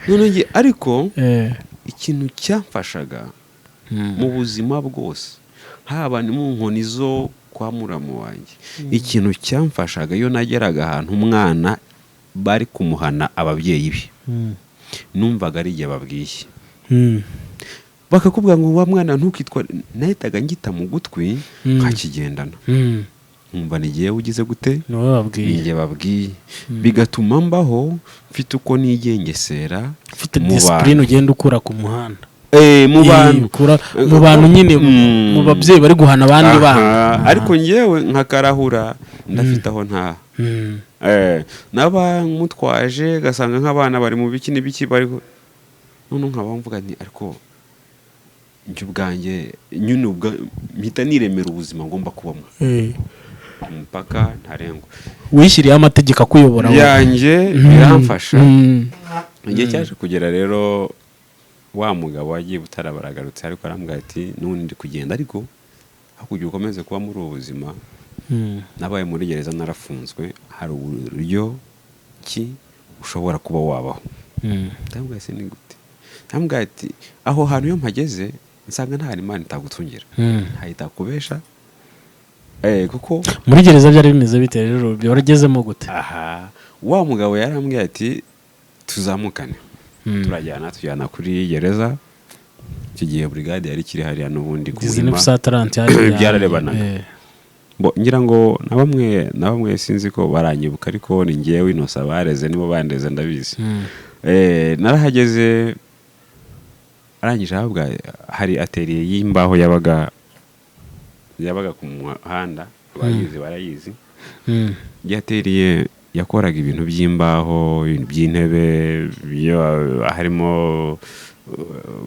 None njye ariko ikintu cyamfashaga mu buzima bwose, haba ni mu nkoni zo kwa muramu wanjye, ikintu cyamfashaga, iyo nageraga ahantu umwana bari kumuhana ababyeyi be, numvaga ari igihe babwiye, bakakubwira ngo: "Wa mwana, ntukitware," nahitaga ngita mu gutwi, nkakigendana, nkumva ni igihe ugize gute? Ni wowe babwiye. Ni njye babwiye. Bigatuma mbaho mfite uko nigengesera Ufite mu discipline bantu. ugenda ukura ku muhanda. Mu bantu. Ukura mu bantu nyine, mu babyeyi bari guhana abandi bana. Ariko njyewe nkakarahura ndafite aho ntaha. Naba mutwaje, gasanga nk'abana bari mu biki n'ibiki bari, none nkaba mvuga nti: "Ariko njye ubwanjye nyine ubwa mpita niremera ubuzima ngomba kubamo, umupaka ntarengwa." Wishyiriyeho amategeko akuyobora wowe. Yanjye biramfasha. Igihe cyaje kugera rero, wa mugabo wagiye Butara baragarutse, ariko arambwira ati: "N'ubundi ndi kugenda, ariko aho kugira ukomeze kuba muri ubu buzima, nabaye muri gereza, narafunzwe, hari uburyo ki ushobora kuba wabaho." Ndamubwira: "Se ni gute?" Ndamubwira ati: "Aho hantu iyo mpageze nsanga nta hantu Imana itagutungira, nta itakubesha." Kuko Muri gereza byari bimeze bite rero? Waragezemo gute? Aha wa mugabo yarambwiye ati: "Tuzamukane." Turajyana, tujyana kuri gereza. Icyo gihe burigade yari ikiri hariya n'ubundi ku Dix-neuf Muhima. cent trente hariya. Byararebanaga. Bo, ngira ngo na bamwe na bamwe sinzi ko baranyibuka, ariko ni ngewe Innocent bareze, nibo bandeze, ndabizi. Narahageze, arangije ahabwa, hari atelier y'imbaho yabaga ku muhanda, abayizi barayizi. Iyo atelier yakoraga ibintu by'imbaho, ibintu by'intebe, harimo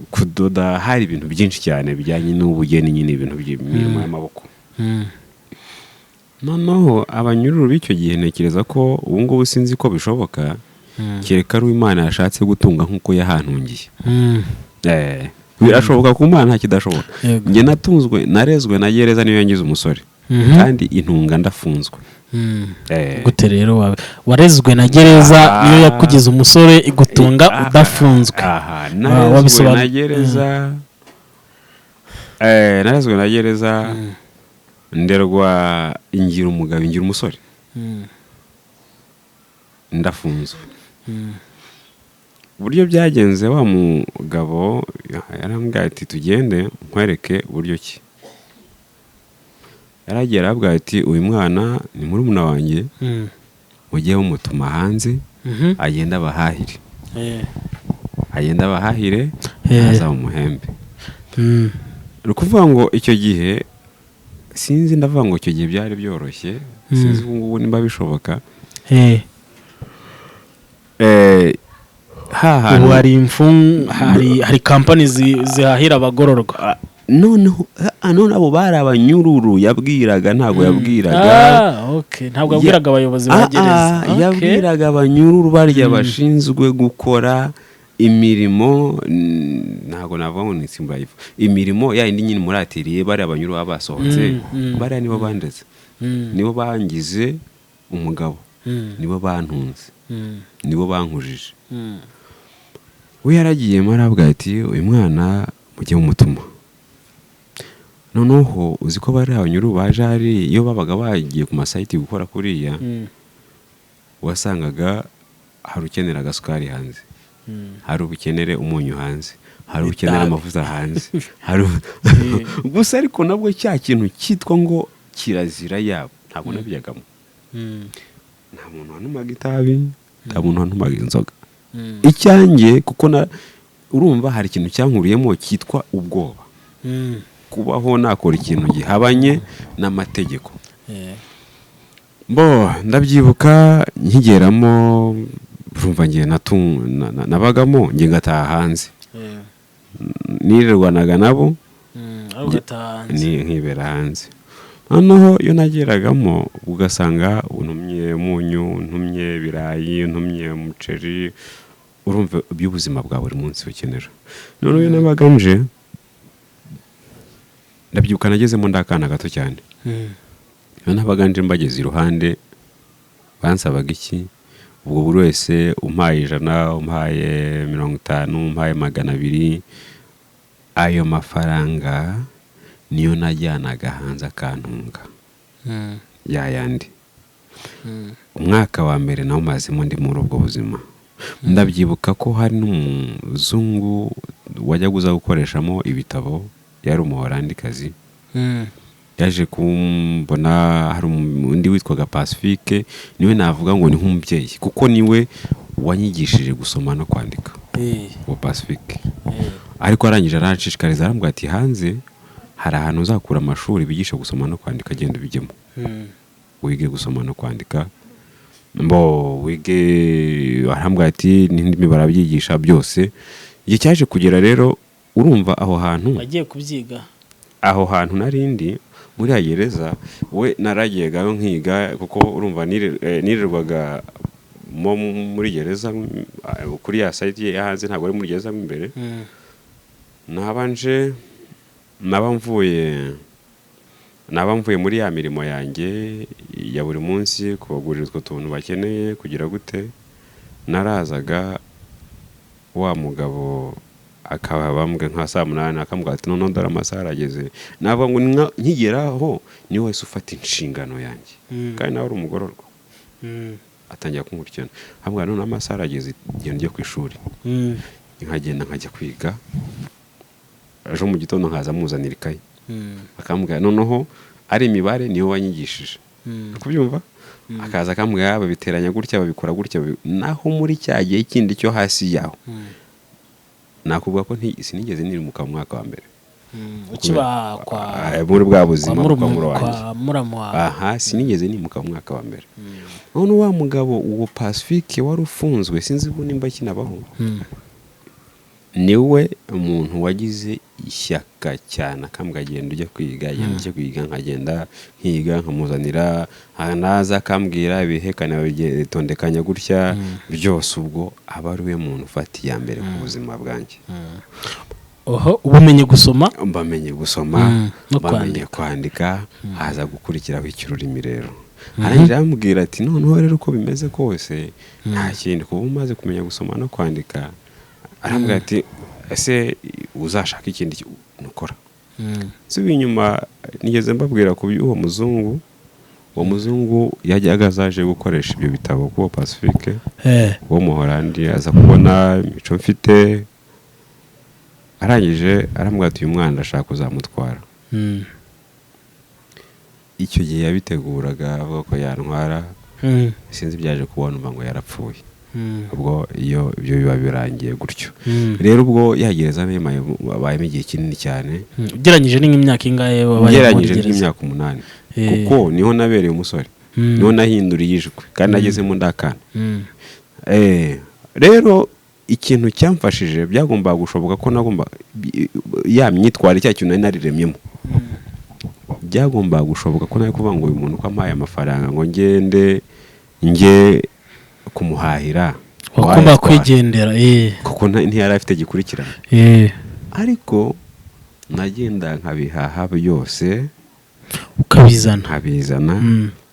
kudoda, hari ibintu byinshi cyane bijyanye n'ubugeni nyine, ibintu by'imirimo y'amaboko. Noneho abanyururu b'icyo gihe, ntekereza ko ubu ngubu sinzi ko bishoboka, kereka ari Imana yashatse gutunga nk'uko yahantungiye. Birashoboka, ku Mana nta kidashoboka. Njye natunzwe, narezwe na gereza, niyo yangize umusore, kandi intunga ndafunzwe. Gute rero warezwe na gereza, niyo yakugize umusore, igutunga udafunzwe? Aha, narezwe na gereza. Narezwe na gereza, nderwa, ingira umugabo, ingira umusore, ndafunzwe. Uburyo byagenze, wa mugabo yarambwiye ati: "Tugende nkwereke uburyo ki." Yaragiye arabwira ati: "Uyu mwana ni murumuna wanjye, mujye mumutuma hanze, agende abahahire, agende abahahire, aza umuhembe." Ni ukuvuga ngo icyo gihe sinzi, ndavuga ngo icyo gihe byari byoroshye, sinzi ubu ngubu nimba bishoboka. Ha Ubu hantu hari hari kampani zihahira abagororwa. Noneho none abo bari abanyururu yabwiraga, ntabwo yabwiraga Ah, okay. Ntabwo yabwiraga abayobozi ba gereza. Yabwiraga abanyururu barya bashinzwe gukora. Imirimo, ntabwo navuga ngo ni insimburagifu. Imirimo ya yindi nyine muri atelier, bariya banyuru baba basohotse, bariya nibo bandeze, nibo bangize umugabo, nibo bantunze, nibo bankujije. We yaragiyemo aravuga ati: "Uyu mwana mujye mumutuma." Noneho uzi ko bariya banyuru baje, hari iyo babaga bagiye ku ma site gukora kuriya, wasangaga hari ukenera agasukari hanze, hari ubukenere umunyu hanze, hari ukenera Itabi. amavuta hanze, hari gusa. Ariko nabwo cya kintu cyitwa ngo kirazira yabo ntabwo nabijyagamo. Nta muntu wantumaga itabi, nta muntu wantumaga inzoga. Icyanjye kuko na urumva hari ikintu cyankuriyemo cyitwa ubwoba, kubaho nakora ikintu gihabanye n'amategeko. Bo ndabyibuka nkigeramo, urumva ngiye nabagamo ngiye ngataha hanze, nirirwanaga nabo. Ariko ugataha hanze. Ni nkibera hanze. Noneho iyo nageragamo ugasanga untumye umunyu, untumye ibirayi, untumye umuceri, urumva iby'ubuzima bwa buri munsi ukenera. Noneho iyo nabaga nje, ndabyibuka nagezemo ndi akana gato cyane. Iyo nabaga nje mbageze iruhande, bansabaga iki? Ubwo buri wese umpaye 100, umpaye 50, umpaye 200, ayo mafaranga niyo najyanaga hanze akantunga yayandi. Umwaka wa mbere nawumazemo ndi muri ubwo buzima. Ndabyibuka ko hari n'umuzungu wajyaga uza gukoreshamo ibitabo, yari Umuholandikazi. Yaje kumbona, hari undi witwaga Pacifique, niwe navuga ngo ni nk'umubyeyi kuko niwe wanyigishije gusoma no kwandika, uwo Pacifique. Ariko arangije aranshishikariza, arambwira ati: "Hanze hari ahantu uzakura amashuri bigisha gusoma no kwandika, genda ubijyemo, wige gusoma no kwandika, mbo wige." Arambwira ati n'indimi barabyigisha byose. Igihe cyaje kugera rero, urumva aho hantu Wagiye kubyiga? Aho hantu narindi muri ya gereza, we naragiyagayo nkiga, kuko urumva nirirwaga mo muri gereza, kuri ya site ye hanze, ntabwo ari muri gereza mo imbere. Naba nje, naba mvuye muri ya mirimo yanjye ya buri munsi, kubagurira utwo tuntu bakeneye, kugira gute, narazaga wa mugabo akaba bambwe nka saa 8, akambwira ati: "Noneho dore amasaha arageze." Navuga ngo nkigeraho niwe wese ufata inshingano yanjye, kandi nawe ari umugororwa. Atangira kunkurikirana, ambwira: "Noneho amasaha arageze, genda ujye ku ishuri." Nkagenda nkajya kwiga, ejo mu gitondo nkaza muzanira ikayi. Akambwira noneho ari imibare, niwe wanyigishije. Uri kubyumva? Akaza akambwira babiteranya gutya, babikora gutya, naho muri cya gihe kindi cyo hasi yaho, nakuvuga ko sinigeze nimuka mu mwaka wa mbere. Ukiba kwa Ah, muri bwa buzima kwa kwa murumuna muru wanjye. Kwa muramu wawe. Aha, sinigeze nimuka mu mwaka wa mbere. None wa mugabo uwo Pacifique wari ufunzwe, sinzi ubu nimba kinabaho, niwe umuntu wagize ishyaka cyane, akambwira: "Genda ujya kwiga, genda ujya kwiga." Nkagenda nkiga, nkamuzanira, naza akambwira ibihekane babitondekanya gutya byose. Ubwo aba ari we muntu ufata iya mbere ku buzima bwanjye. Oho, ubumenye gusoma. Bamenye gusoma, no bamenye kwandika, haza gukurikiraho icy'ururimi. Rero arangije arambwira ati: "Noneho rero uko bimeze kose nta kindi, kuba umaze kumenya gusoma no kwandika." Arambwira ati: "Ese uzashaka ikindi kintu ukora?" Nsubiye inyuma, nigeze mbabwira ku by'uwo muzungu. Uwo muzungu yajyaga azaje gukoresha ibyo bitabo kuwo Pacifique wo Muholandi, aza kubona imico mfite, arangije arambwira ati: "Uyu mwana ndashaka kuzamutwara." Icyo gihe yabiteguraga avuga ko yantwara, sinzi ibyaje kubona, umva ngo yarapfuye. Ubwo iyo ibyo biba birangiye gutyo. Rero ubwo yagereza abayemo igihe kinini cyane. Ugereranyije ni nk'imyaka ingahe wabaye muri Ugereranyije gereza? nk'imyaka 8, kuko niho nabereye umusore, niho nahinduriye ijwi kandi nagezemo ndakana. Rero ikintu cyamfashije, byagombaga gushoboka ko nagomba ya myitwarire, cya kintu nari nariremyemo, byagombaga gushoboka ko nari kuvuga ngo uyu muntu ko ampaye amafaranga ngo ngende njye kumuhahira. Wagomba Wayatwara. kwigendera. Kuko ntiyari afite gikurikirana. Ariko nagenda nkabihaha byose, Ukabizana. nkabizana.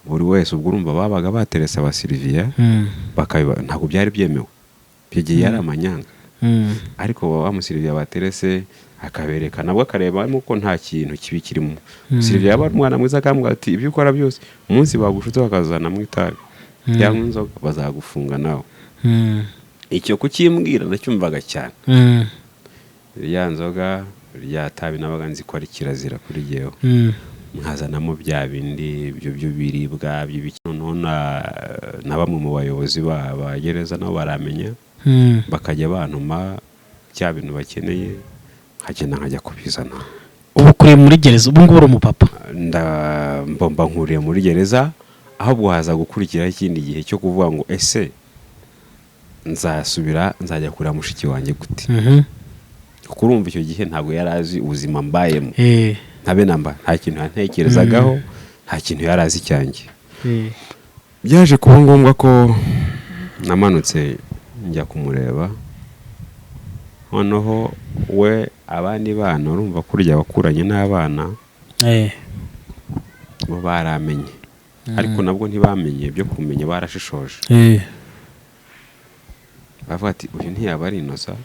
Buri wese, ubwo urumva babaga baterese abasiriviya, bakabiba. Ntabwo byari byemewe icyo gihe, yari amanyanga. Ariko wa musiriviya baterese akabereka, nabwo akarebamo ko nta kintu kibi kirimo. Musiriviya yaba ari umwana mwiza, akambwira ati: "Ibyo ukora byose, umunsi bagushutse bakazanamo itabi cyangwa inzoga, bazagufunga nawe." Icyo kukimbwira nacyumvaga cyane. Rya nzoga, rya tabi, nabaga nzi ko ari kirazira kuri jyewe. Nkazanamo bya bindi ibyo byo biribwa by'ibiki. Noneho na bamwe mu bayobozi ba gereza nabo baramenya, bakajya bantuma bya bintu bakeneye, nkagenda nkajya kubizana. Ubu ukuriye muri gereza, ubu ngubu uri umupapa. Mbomba nkuriye muri gereza. Ahubwo haza gukurikiraho ikindi gihe cyo kuvuga ngo: "Ese nzasubira, nzajya kureba mushiki wanjye gute?" Kuko urumva icyo gihe ntabwo yari azi ubuzima mbayemo. Ntabe namba, nta kintu yantekerezagaho, nta kintu yari azi cyanjye. Byaje kuba ngombwa ko namanutse njya kumureba. Noneho we, abandi bana, urumva kurya wakuranye n'abana, bo baramenye, ariko nabwo ntibamenye byo kumenya, barashishoje. Bavuga ati: "Uyu ntiyaba ari Inosa?"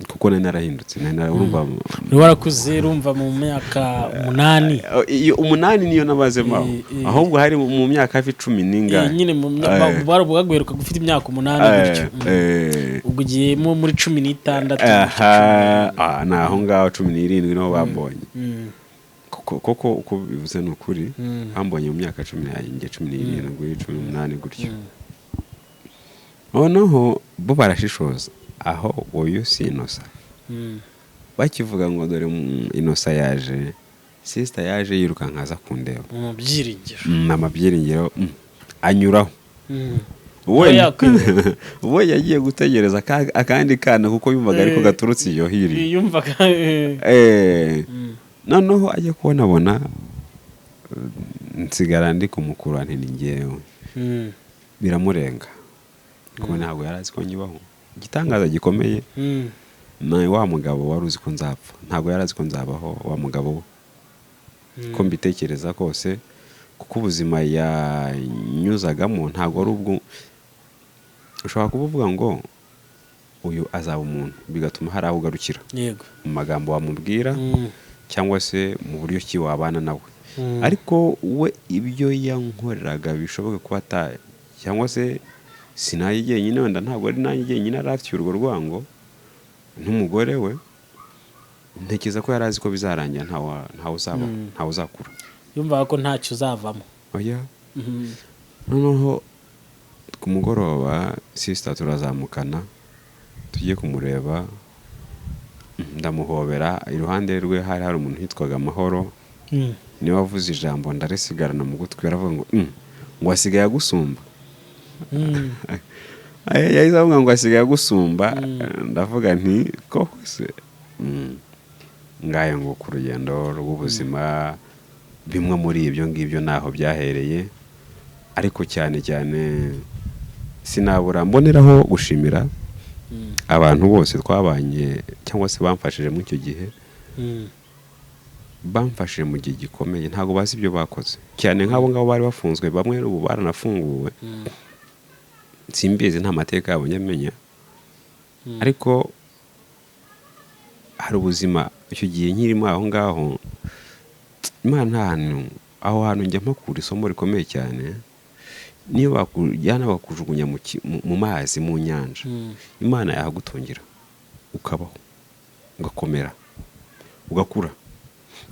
Kuko nari narahindutse, urumva. Uri warakuze, urumva mu myaka 8. Iyo 8 niyo nabazemo aho. Ahubwo hari mu myaka hafi 10 n'ingahe. Nyine mu bari bwaguheruka gufite imyaka 8 gutyo. Ubwo ugiyemo muri 16 gutyo. Aha, ni aho ngaho 17 niho bambonye. Koko uko bivuze ni ukuri. Bambonye mu myaka 10 yanjye, 17, 18 gutyo. Noneho bo barashishoza aho: "Uyu si Inosa?" Bakivuga ngo: "Dore Inosa yaje," sister yaje yirukanka aza kundeba. Mu byiringiro. Amabyiringiro, anyuraho. We Aba yakwiwe. we yagiye gutegereza akandi kana, kuko yumvaga ariko gaturutse iyo hiri. Yumvaga. Noneho ajya kubonabona nsigara ndi kumukura, nti: "Ni njyewe." Biramurenga, kuko ntabwo yari azi ko nyibaho. Igitangaza gikomeye ni wa mugabo wari uzi ko nzapfa, ntabwo yari azi ko nzabaho, wa mugabo we. Ko mbitekereza kose, kuko ubuzima yanyuzagamo ntabwo ari ubwo ushobora kuba uvuga ngo uyu azaba umuntu, bigatuma hari aho ugarukira mu magambo wamubwira cyangwa se mu buryo ki wabana nawe. Ariko we ibyo yankoreraga bishoboka kuba ata, cyangwa se sinaye jyenyine, wenda ntabwo ari nanjye jyenyine yari afitiye urwo rwango n'umugore we. Ntekereza ko yari azi ko bizarangira ntawe uzabaho, ntawe uzakura. Yumvaga ko ntacyo uzavamo. Oya. Noneho ku mugoroba sister turazamukana tujye kumureba, ndamuhobera. Iruhande rwe hari umuntu witwaga Amahoro. Niwe wavuze ijambo ndarisigarana mu gutwi, aravuga ngo ngo asigaye agusumba. Yahise avuga ngo asigaye agusumba. Ndavuga nti: "Koko se?" Ngayo ngo ku rugendo rw'ubuzima, bimwe muri ibyo ngibyo naho byahereye. Ariko cyane cyane sinabura mboneraho gushimira abantu bose twabanye cyangwa se bamfashije muri icyo gihe, bamfashije mu gihe gikomeye. Ntabwo bazi ibyo bakoze, cyane nk'abo ngabo bari bafunzwe, bamwe ubu baranafunguwe. Simbizi, nta mateka yabo njya. Ariko hari ubuzima icyo gihe nkirimo aho ngaho, Imana nta hantu, aho hantu njya mpakura isomo rikomeye cyane. Niyo bakujyana bakakujugunya mu mazi, mu nyanja, Imana yahagutungira ukabaho, ugakomera, ugakura.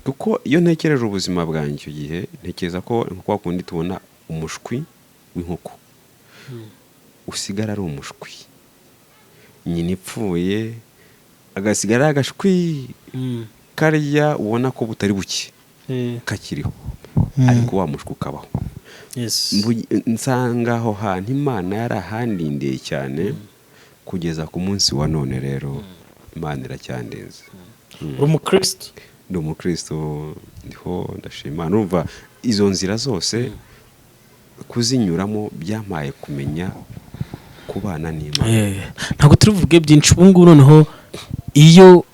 Kuko iyo ntekereje ubuzima bwanjye icyo gihe, ntekereza ko nka kwa kundi tubona umushwi w'inkoko usigara ari umushwi, nyina ipfuye agasigara ari agashwi karya, ubona ko butari buke kakiriho, ariko wa mushwi ukabaho. Nsanga aho hantu Imana yarahandindiye cyane kugeza ku munsi wa none. Rero Imana iracyandinze. Uri umukristo? Ndi umukristo, ndiho, ndashima Imana. Urumva izo nzira zose kuzinyuramo byampaye kumenya Kubana n'Imana. Ntabwo turi buvuge byinshi ubu ngubu. Noneho iyo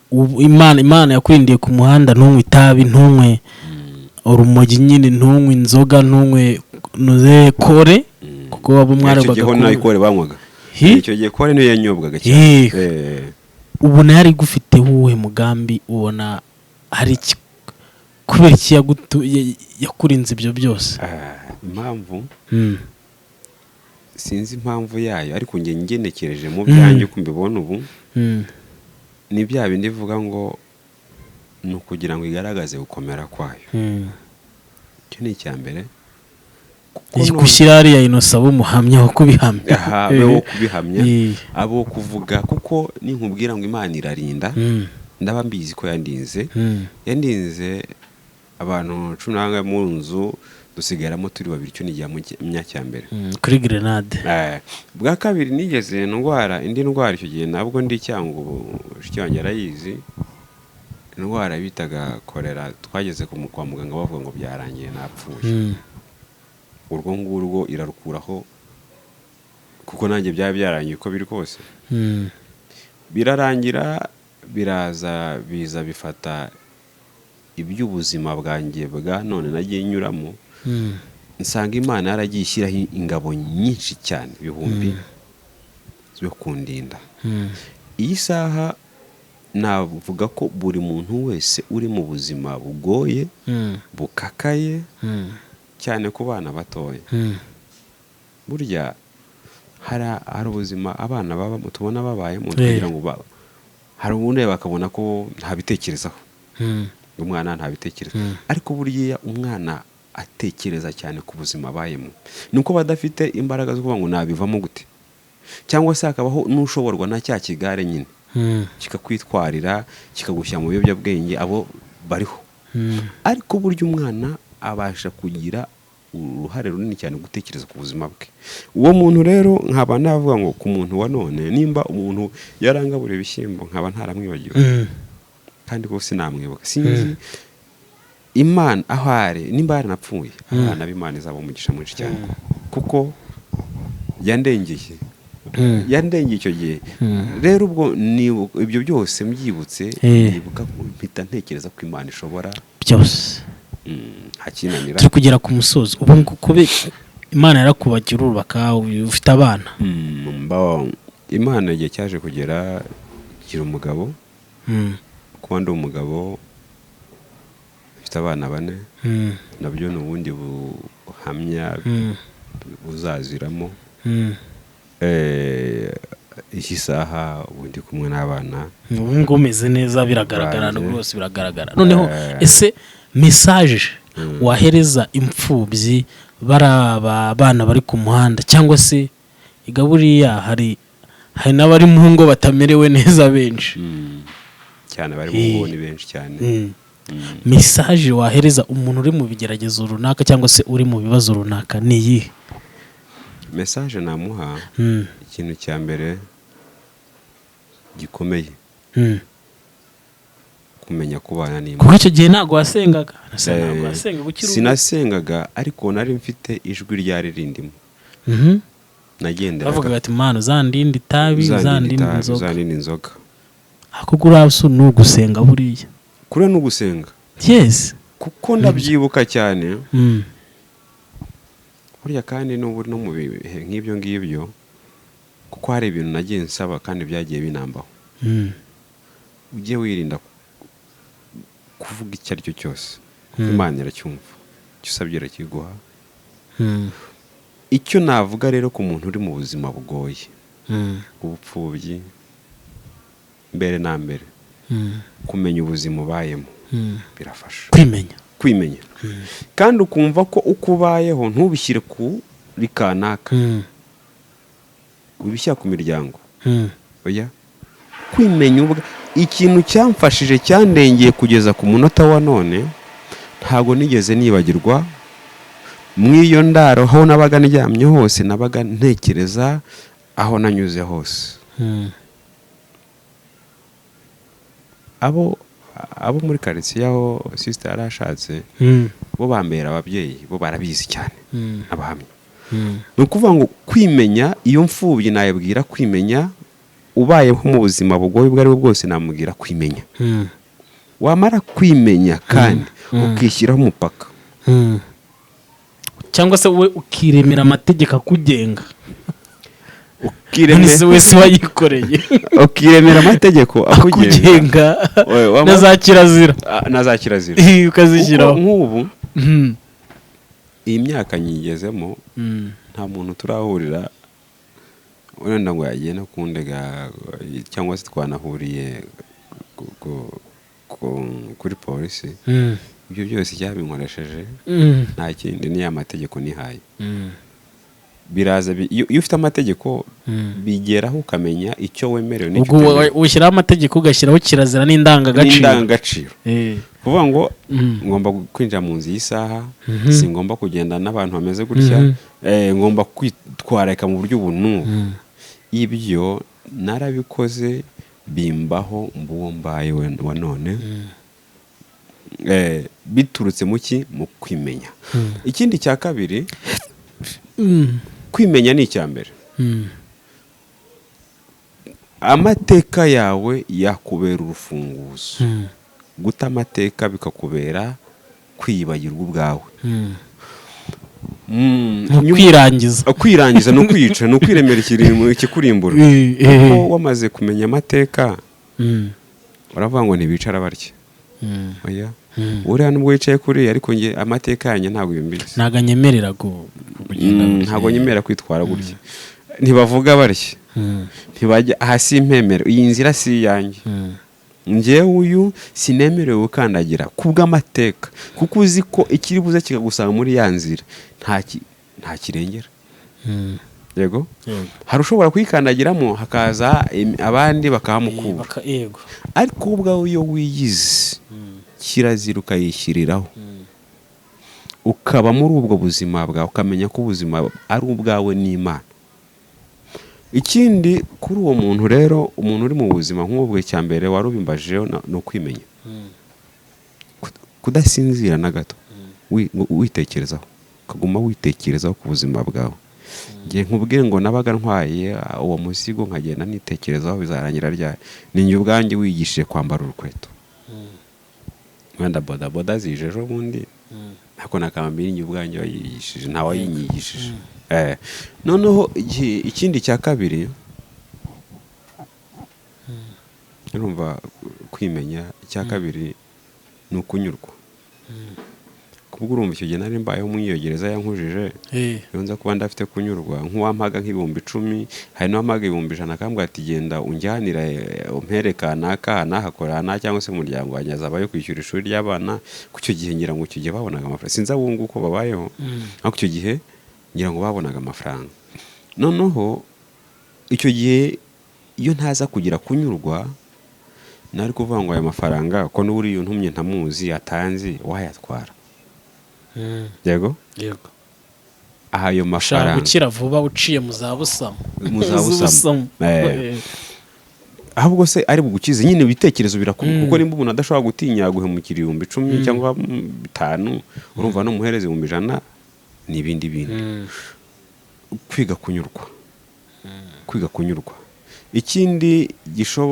Imana yakurindiye ku muhanda, ntunywe itabi, ntunywe urumogi nyine, ntunywe inzoga, ntunywe nuze kore, kuko waba Icyo mwaregwaga gihe ho nayo kore banywaga. Hi? Icyo gihe kore niyo yanyobwaga cyane. Ubona yari igufiteho uwuhe mugambi? Ubona hari iki, kubera iki yakurinze ibyo byose? Impamvu, sinzi impamvu yayo, ariko njye ngenekereje mu byanjye uko mbibona ubu, ni bya bindi bivuga ngo ni ukugira ngo igaragaze gukomera kwayo. Icyo ni icya mbere, kuko Gushyira hariya Innocent abo umuhamya wo kubihamya. Aha, abe wo kubihamya, abo kuvuga, kuko ninkubwira ngo Imana irarinda, ndaba mbizi ko yandinze. Yandinze abantu 11 mu nzu, dusigaramo turi babiri. Icyo ni igihamya cya mbere. Kuri grenade. Bwa kabiri, nigeze ndwara indi ndwara icyo gihe nabwo ndi Cyangugu, mushiki wanjye arayizi, indwara bitaga korera. Twageze kwa muganga bavuga ngo byarangiye, napfuye. Urwo ngurwo irarukuraho, kuko nanjye byaba byarangiye uko biri kose. Birarangira, biraza, biza bifata iby'ubuzima bwanjye bwa none nagiye nyuramo. Nsanga Imana yaragiye ishyiraho ingabo nyinshi cyane, ibihumbi byo kundinda. Iyi saha navuga ko buri muntu wese uri mu buzima bugoye, bukakaye, cyane ku bana batoya, burya hari ubuzima abana babamo tubona babayemo, tukagira ngo hari ubundi bakabona ko ntabitekerezaho, umwana ntabitekereza. Ariko buriya umwana atekereza cyane ku buzima abayemo, ni uko badafite imbaraga zo kuvuga ngo nabivamo gute, cyangwa se hakabaho n'ushoborwa na cya kigare nyine, kikakwitwarira, kikagushyira mu biyobyabwenge. Abo bariho. Ariko burya umwana abasha kugira uruhare runini cyane gutekereza ku buzima bwe. Uwo muntu rero nkaba navuga ngo ku muntu wa none, nimba umuntu yarangaburiye ibishyimbo nkaba ntaramwibagiwe, kandi ko sinamwibuka, sinzi Imana aho ari, nimba yaranapfuye, abana b'Imana izaba umugisha mwinshi cyane, kuko yandengeye, yandengeye icyo gihe. Rero ubwo ibyo byose mbyibutse, nibuka, mpita ntekereza ko Imana ishobora byose. Ntakinanira. Turi kugera ku musozo. Ubu ngubu kube Imana yarakubagira, urubaka, ufite abana. Imana igihe cyaje kugera gira umugabo. Kuba ndi umugabo, mfite abana bane, nabyo ni ubundi buhamya buzaziramo. Iyi saha ubu ndi kumwe n'abana. Ubu ngubu umeze neza, biragaragara. Banjye. Rwose biragaragara. Noneho ese message wahereza imfubyi, bari aba bana bari ku muhanda, cyangwa se iga buriya hari n'abari mu ngo batamerewe neza benshi? Cyane, bari mu ngo ni benshi cyane. Message wahereza umuntu uri mu bigeragezo runaka cyangwa se uri mu bibazo runaka ni iyihe? Message namuha, ikintu cya mbere gikomeye, kumenya kubana n'Imana. Kuko icyo gihe ntabwo wasengaga. Ntabwo wasengaga ukiri Sinasengaga, ariko nari mfite ijwi ryari rindimo. Nagenderaga Bavugaga ati: "Mana, uzandinde itabi, uzandinde uzandinde itabi, inzoga." Uzandinde inzoga. Ariko uriya ni ugusenga buriya. Kure ni ugusenga. Kuko ndabyibuka cyane. Burya kandi n'ubu no mu bihe nk'ibyo ngibyo, kuko hari ibintu nagiye nsaba kandi byagiye binambaho, ujye wirinda kuvuga icyo ari cyo cyose, kuko Imana iracyumva, icyo usabye irakiguha. Icyo navuga rero ku muntu uri mu buzima bugoye, ubupfubyi, mbere na mbere, kumenya ubuzima ubayemo birafasha. Kwimenya. Kwimenya, kandi ukumva ko uko ubayeho ntubishyire kuri kanaka, ubishyira ku miryango. Oya, kwimenya ubwa ikintu cyamfashije, cyandengeye kugeza ku munota wa none, ntabwo nigeze nibagirwa. Mu iyo ndaro aho nabaga ndyamye hose, nabaga ntekereza aho nanyuze hose. Abo muri karitsiye aho sister yari ashatse, bo bambera ababyeyi, bo barabizi cyane, abahamya. Ni ukuvuga ngo kwimenya, iyo mfubyi nayibwira kwimenya. Ubayeho mu buzima bugoye ubwo ari bwo bwose, namubwira kwimenya. Wamara kwimenya kandi ukishyiraho umupaka. Cyangwa se wowe ukiremera amategeko akugenga. Ukiremera None se wese wayikoreye? Ukiremera amategeko akugenga. Akugenga. Oye, Na za kirazira. Ah, na za kirazira. Ukazishyiraho. Kuko nk'ubu iyi myaka nyigezemo, nta muntu turahurira wenda ngo yagenda kundega, cyangwa se twanahuriye kuri polisi. Ibyo byose cyabinkoresheje nta kindi, ni ya mategeko nihaye. Biraza iyo ufite amategeko, bigeraho ukamenya icyo wemerewe n'icyo Ubwo utemerewe. ushyiraho amategeko, ugashyiraho kirazira n'indangagaciro. N'indangagaciro. Kuvuga ngo ngomba kwinjira mu nzu y'isaha, singomba kugenda n'abantu bameze gutya, ngomba kwitwararika mu buryo ubu n'ubu. Ibyo narabikoze, bimbaho mbuwo mbaye wa none. Biturutse mu ki? Mu kwimenya. Ikindi cya kabiri, kwimenya ni icya mbere. Amateka yawe yakubera urufunguzo. Guta amateka bikakubera kwiyibagirwa ubwawe. Mu kwirangiza. Kwirangiza ni ukwica, ni ukwiremera ikikurimbura, kuko wamaze kumenya amateka, uravuga ngo ntibicara barya. Oya, uriya nubwo wicaye kuriya, ariko njye amateka yanjye ntabwo bimbizi. Ntabwo anyemerera kugenda gutya. Ntabwo nyemerera kwitwara gutya, ntibavuga barya, ntibajya aha, si impemero, iyi nzira si iyanjye. Njyewe uyu sinemerewe gukandagira kubw'amateka, kuko uzi ko ikiri buze kikagusanga muri ya nzira nta kirengera. Yego. Yego. Hari ushobora kuyikandagiramo, hakaza abandi bakahamukura. Yego. Ariko wowe ubwawe iyo wiyizi, kirazira ukayishyiriraho, ukaba muri ubwo buzima bwawe, ukamenya ko ubuzima ari ubwawe n'Imana. Ikindi kuri uwo muntu rero, umuntu uri mu buzima nk'ubwo, icya mbere wari ubimbajijeho ni ukwimenya. Kudasinzira na gato, witekerezaho, ukaguma witekerezaho ku buzima bwawe. Ngiye nkubwire ngo nabaga ntwaye uwo muzigo, nkagenda nitekerezaho bizarangira ryari. Ni njye ubwanjye wigishije kwambara urukweto. Wenda bodaboda zije ejo bundi, ariko nakambiri njye ubwanjye wayigishije, ntawayinyigishije. Noneho ikindi cya kabiri, urumva kwimenya, icya kabiri ni ukunyurwa. Kubwo urumva icyo gihe nari mbayeho muri iyo gereza yankujije, iyo nza kuba ndafite kunyurwa, nk'uwampaga nk'10,000, hari n'uwampaga 100,000, akambwira ati: "Genda unjyanire, umpere kanaka nahakora na cyangwa se umuryango wanjye azabayo kwishyura ishuri ry'abana." Ku icyo gihe ngira ngo icyo gihe babonaga amafaranga, sinzi abo nguko babayeho, ariko icyo gihe ngira ngo babonaga amafaranga. Noneho icyo gihe iyo ntaza kugira kunyurwa, nari kuvuga ngo aya mafaranga ko n'uriya untumye ntamuzi, atanzi, wayatwara. Yego. Yego. Aha ayo Ushaka mafaranga gukira vuba uciye mu za busamo. Mu za busamo. Busamo. Ahubwo se ari bugukize nyine, ibitekerezo birakuba, kuko nimba umuntu adashobora gutinya guhemukira 10,000 cyangwa 5, urumva n'umuhereza 100,000 ni ibindi bindi. Kwiga kunyurwa, kwiga kunyurwa. Ikindi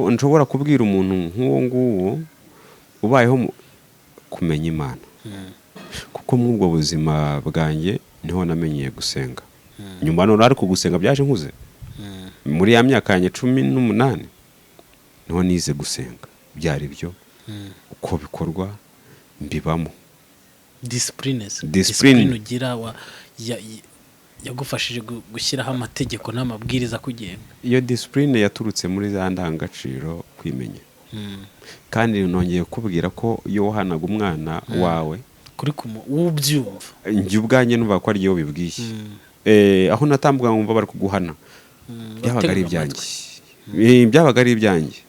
nshobora kubwira umuntu nk'uwo nguwo ubayeho kumenya Imana, kuko muri ubwo buzima bwanjye niho namenyeye gusenga nyuma. None ariko gusenga byaje nkuze, muri ya myaka yanjye 18 niho nize gusenga. Byari byo uko bikorwa mbibamo. Discipline. Discipline. Discipline ugira yagufashije gushyiraho amategeko n'amabwiriza akugenga. Iyo discipline yaturutse muri za ndangagaciro, kwimenya. Kandi nongeye kukubwira ko iyo wahanaga umwana wawe Kuri kumu ubyumva. Njye ubwanjye numva ko ariyo bibwiye. Aho natambuka nkumva bari kuguhana, byabaga ari Wategaga ibyanjye. amatwi. Byabaga ari ibyanjye,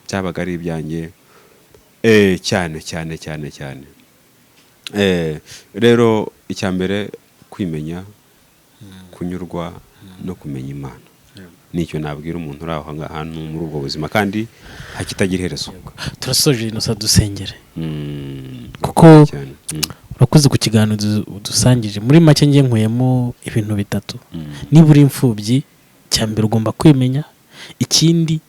byabaga ari ibyanjye. Cyane cyane cyane cyane. Rero icya mbere kwimenya, kunyurwa no kumenya Imana, nicyo nabwira umuntu uri aho hantu muri ubwo buzima kandi hakitagira iherezo. Turasoje, Inosa, dusengere. Kuko cyane. Urakoze ku kiganiro udusangije. Muri make ngiye nkuyemo ibintu bitatu. Niba uri imfubyi, icya mbere ugomba kwimenya. Ikindi,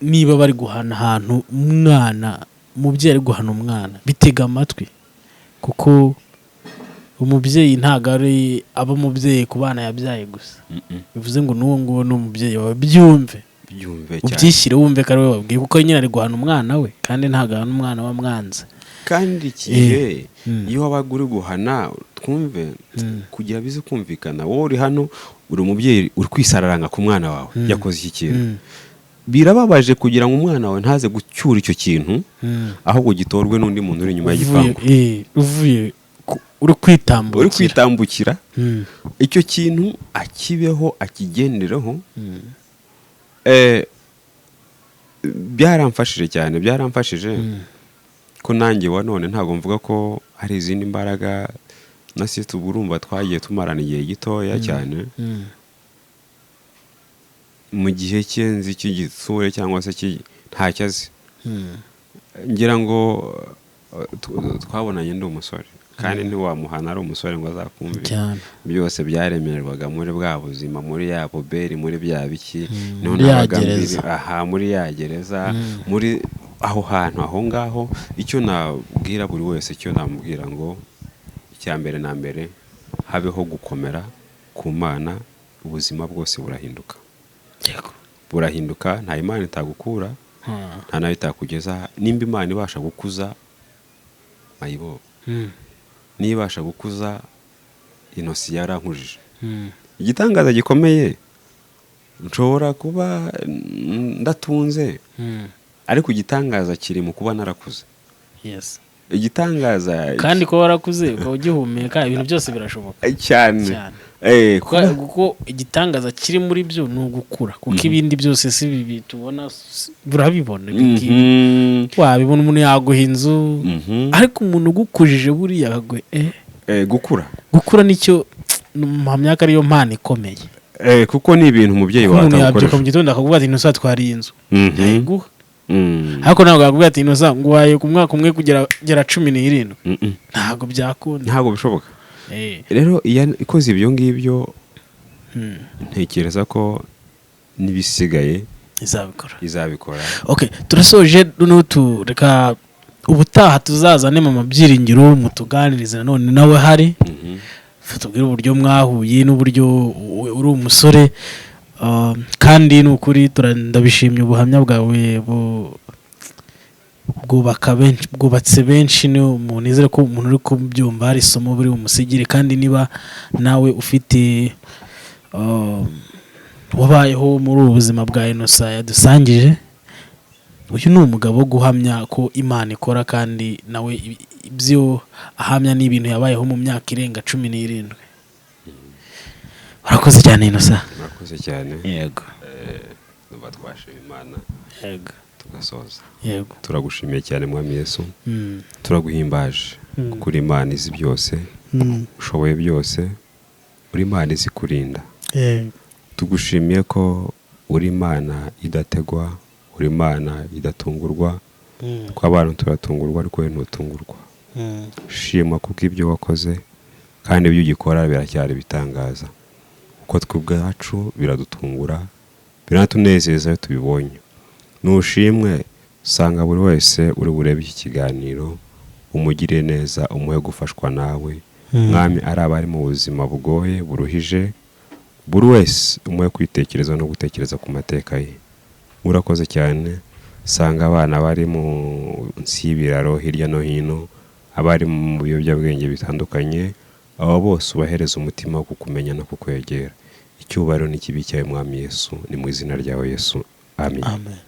niba bari guhana ahantu umwana, umubyeyi ari guhana umwana, bitega amatwi, kuko umubyeyi ntabwo ari aba umubyeyi ku bana yabyaye gusa. Bivuze ngo n'uwo nguwo ni umubyeyi wawe, byumve. Byumve cyane. Ubyishyire, wumve ko ari we wabwiye, kuko nyine ari guhana umwana we, kandi ntabwo ahana umwana wamwanze. Kandi iki gihe iyo wabaga uri guhana, twumve kugira bize kumvikana, wowe uri hano uri umubyeyi, uri kwisararanga ku mwana wawe yakoze iki kintu, birababaje kugira ngo umwana wawe ntaze gucyura icyo kintu, ahubwo gitorwe n'undi muntu uri inyuma uvuye y'igipangu. Uvuye uri kwitambukira. Uri kwitambukira. Icyo kintu akibeho, akigendereho. Byaramfashije cyane, byaramfashije ko nanjye wa none ntabwo mvuga ko hari izindi mbaraga na site. Ubu urumva twagiye tumarana igihe gitoya cyane. Mu gihe cye nzi cy'igitsure cyangwa se ntacyo azi. Ngira ngo twabonanye ndi umusore, kandi ntiwamuhana ari umusore ngo azakumve. Cyane. Byose byaremerwaga muri bwa buzima, muri ya boberi, muri bya biki. Niho Muri ya nabaga gereza. Aha, muri ya gereza, muri aho hantu aho ngaho. Icyo nabwira buri wese, icyo namubwira ngo icya mbere na mbere habeho gukomera ku Mana, ubuzima bwose burahinduka. Burahinduka. Nta Imana itagukura, nta nayo itakugeza. Nimba Imana ibasha gukuza mayibobo, niba ibasha gukuza inosi yarankujije, igitangaza gikomeye, nshobora kuba ndatunze, ariko igitangaza kiri mu kuba narakuze. Igitangaza. Kandi kuba warakuze ukaba ugihumeka, ibintu byose birashoboka. Cyane. Cyane. Kuba Kuko igitangaza kiri muri byo ni ugukura, kuko ibindi byose si bibi tubona, urabibona ibi ngibi. Wabibona, umuntu yaguha inzu, ariko umuntu ugukujije buriya akaguha Gukura. Gukura nicyo mpamya ko ariyo mpano ikomeye. Kuko ni ibintu umubyeyi kuko wawe umuntu yabyuka atagukoresha. mu gitondo akakuvuga ati: "Inosa, twariye inzu," yayiguha. Ariko ntabwo yakubwira ati: "Inosa, nguhaye ku mwaka umwe kugera gera 17." Ntabwo byakunda. Ntabwo bishoboka. Rero iyo ikoze ibyo ngibyo, ntekereza ko n'ibisigaye izabikora. Izabikora. Okay, turasoje noneho. Reka ubutaha tuzazane Mama Byiringiro, mutuganirize nanone nawe hari, tubwire uburyo mwahuye n'uburyo uri umusore. Kandi ni ukuri ndabishimye ubuhamya bwawe bwubaka benshi, bwubatse benshi. Ni umuntu nizere ko umuntu uri kubyumva hari isomo buri bumusigire. Kandi niba nawe ufite wabayeho muri ubu buzima bwa Inosa yadusangije, uyu ni umugabo wo guhamya ko Imana ikora, kandi nawe ibyo ahamya ni ibintu yabayeho mu myaka irenga 17. Urakoze cyane, Inosa. Murakoze cyane. Yego. Numva twashima Imana, tugasoza. Yego. Turagushimiye cyane, Mwami Yesu. Turaguhimbaje kuko uri Imana izi byose, ushoboye byose, uri Imana izi kurinda. Tugushimiye ko uri Imana idategwa, uri Imana idatungurwa. Tw'abantu turatungurwa, ariko wowe ntutungurwa. Shima kubw'ibyo wakoze, kandi ibyo ugikora biracyari ibitangaza, kuko twe ubwacu biradutungura, biranatunezeza iyo tubibonye. Nushimwe. Usanga buri wese uri burebe iki kiganiro, umugire neza, umuhe gufashwa nawe. Mwami, ari abari mu buzima bugoye buruhije, buri wese umuhe kwitekereza no gutekereza ku mateka ye. Urakoze cyane. Usanga abana bari munsi y'ibiraro hirya no hino, abari mu biyobyabwenge bitandukanye, abo bose ubahereza umutima wo kukumenya no kukwegera. Icyubahiro n'ikibi cyawe, Mwami Yesu, ni mu izina ryawe Yesu, amen. Amen.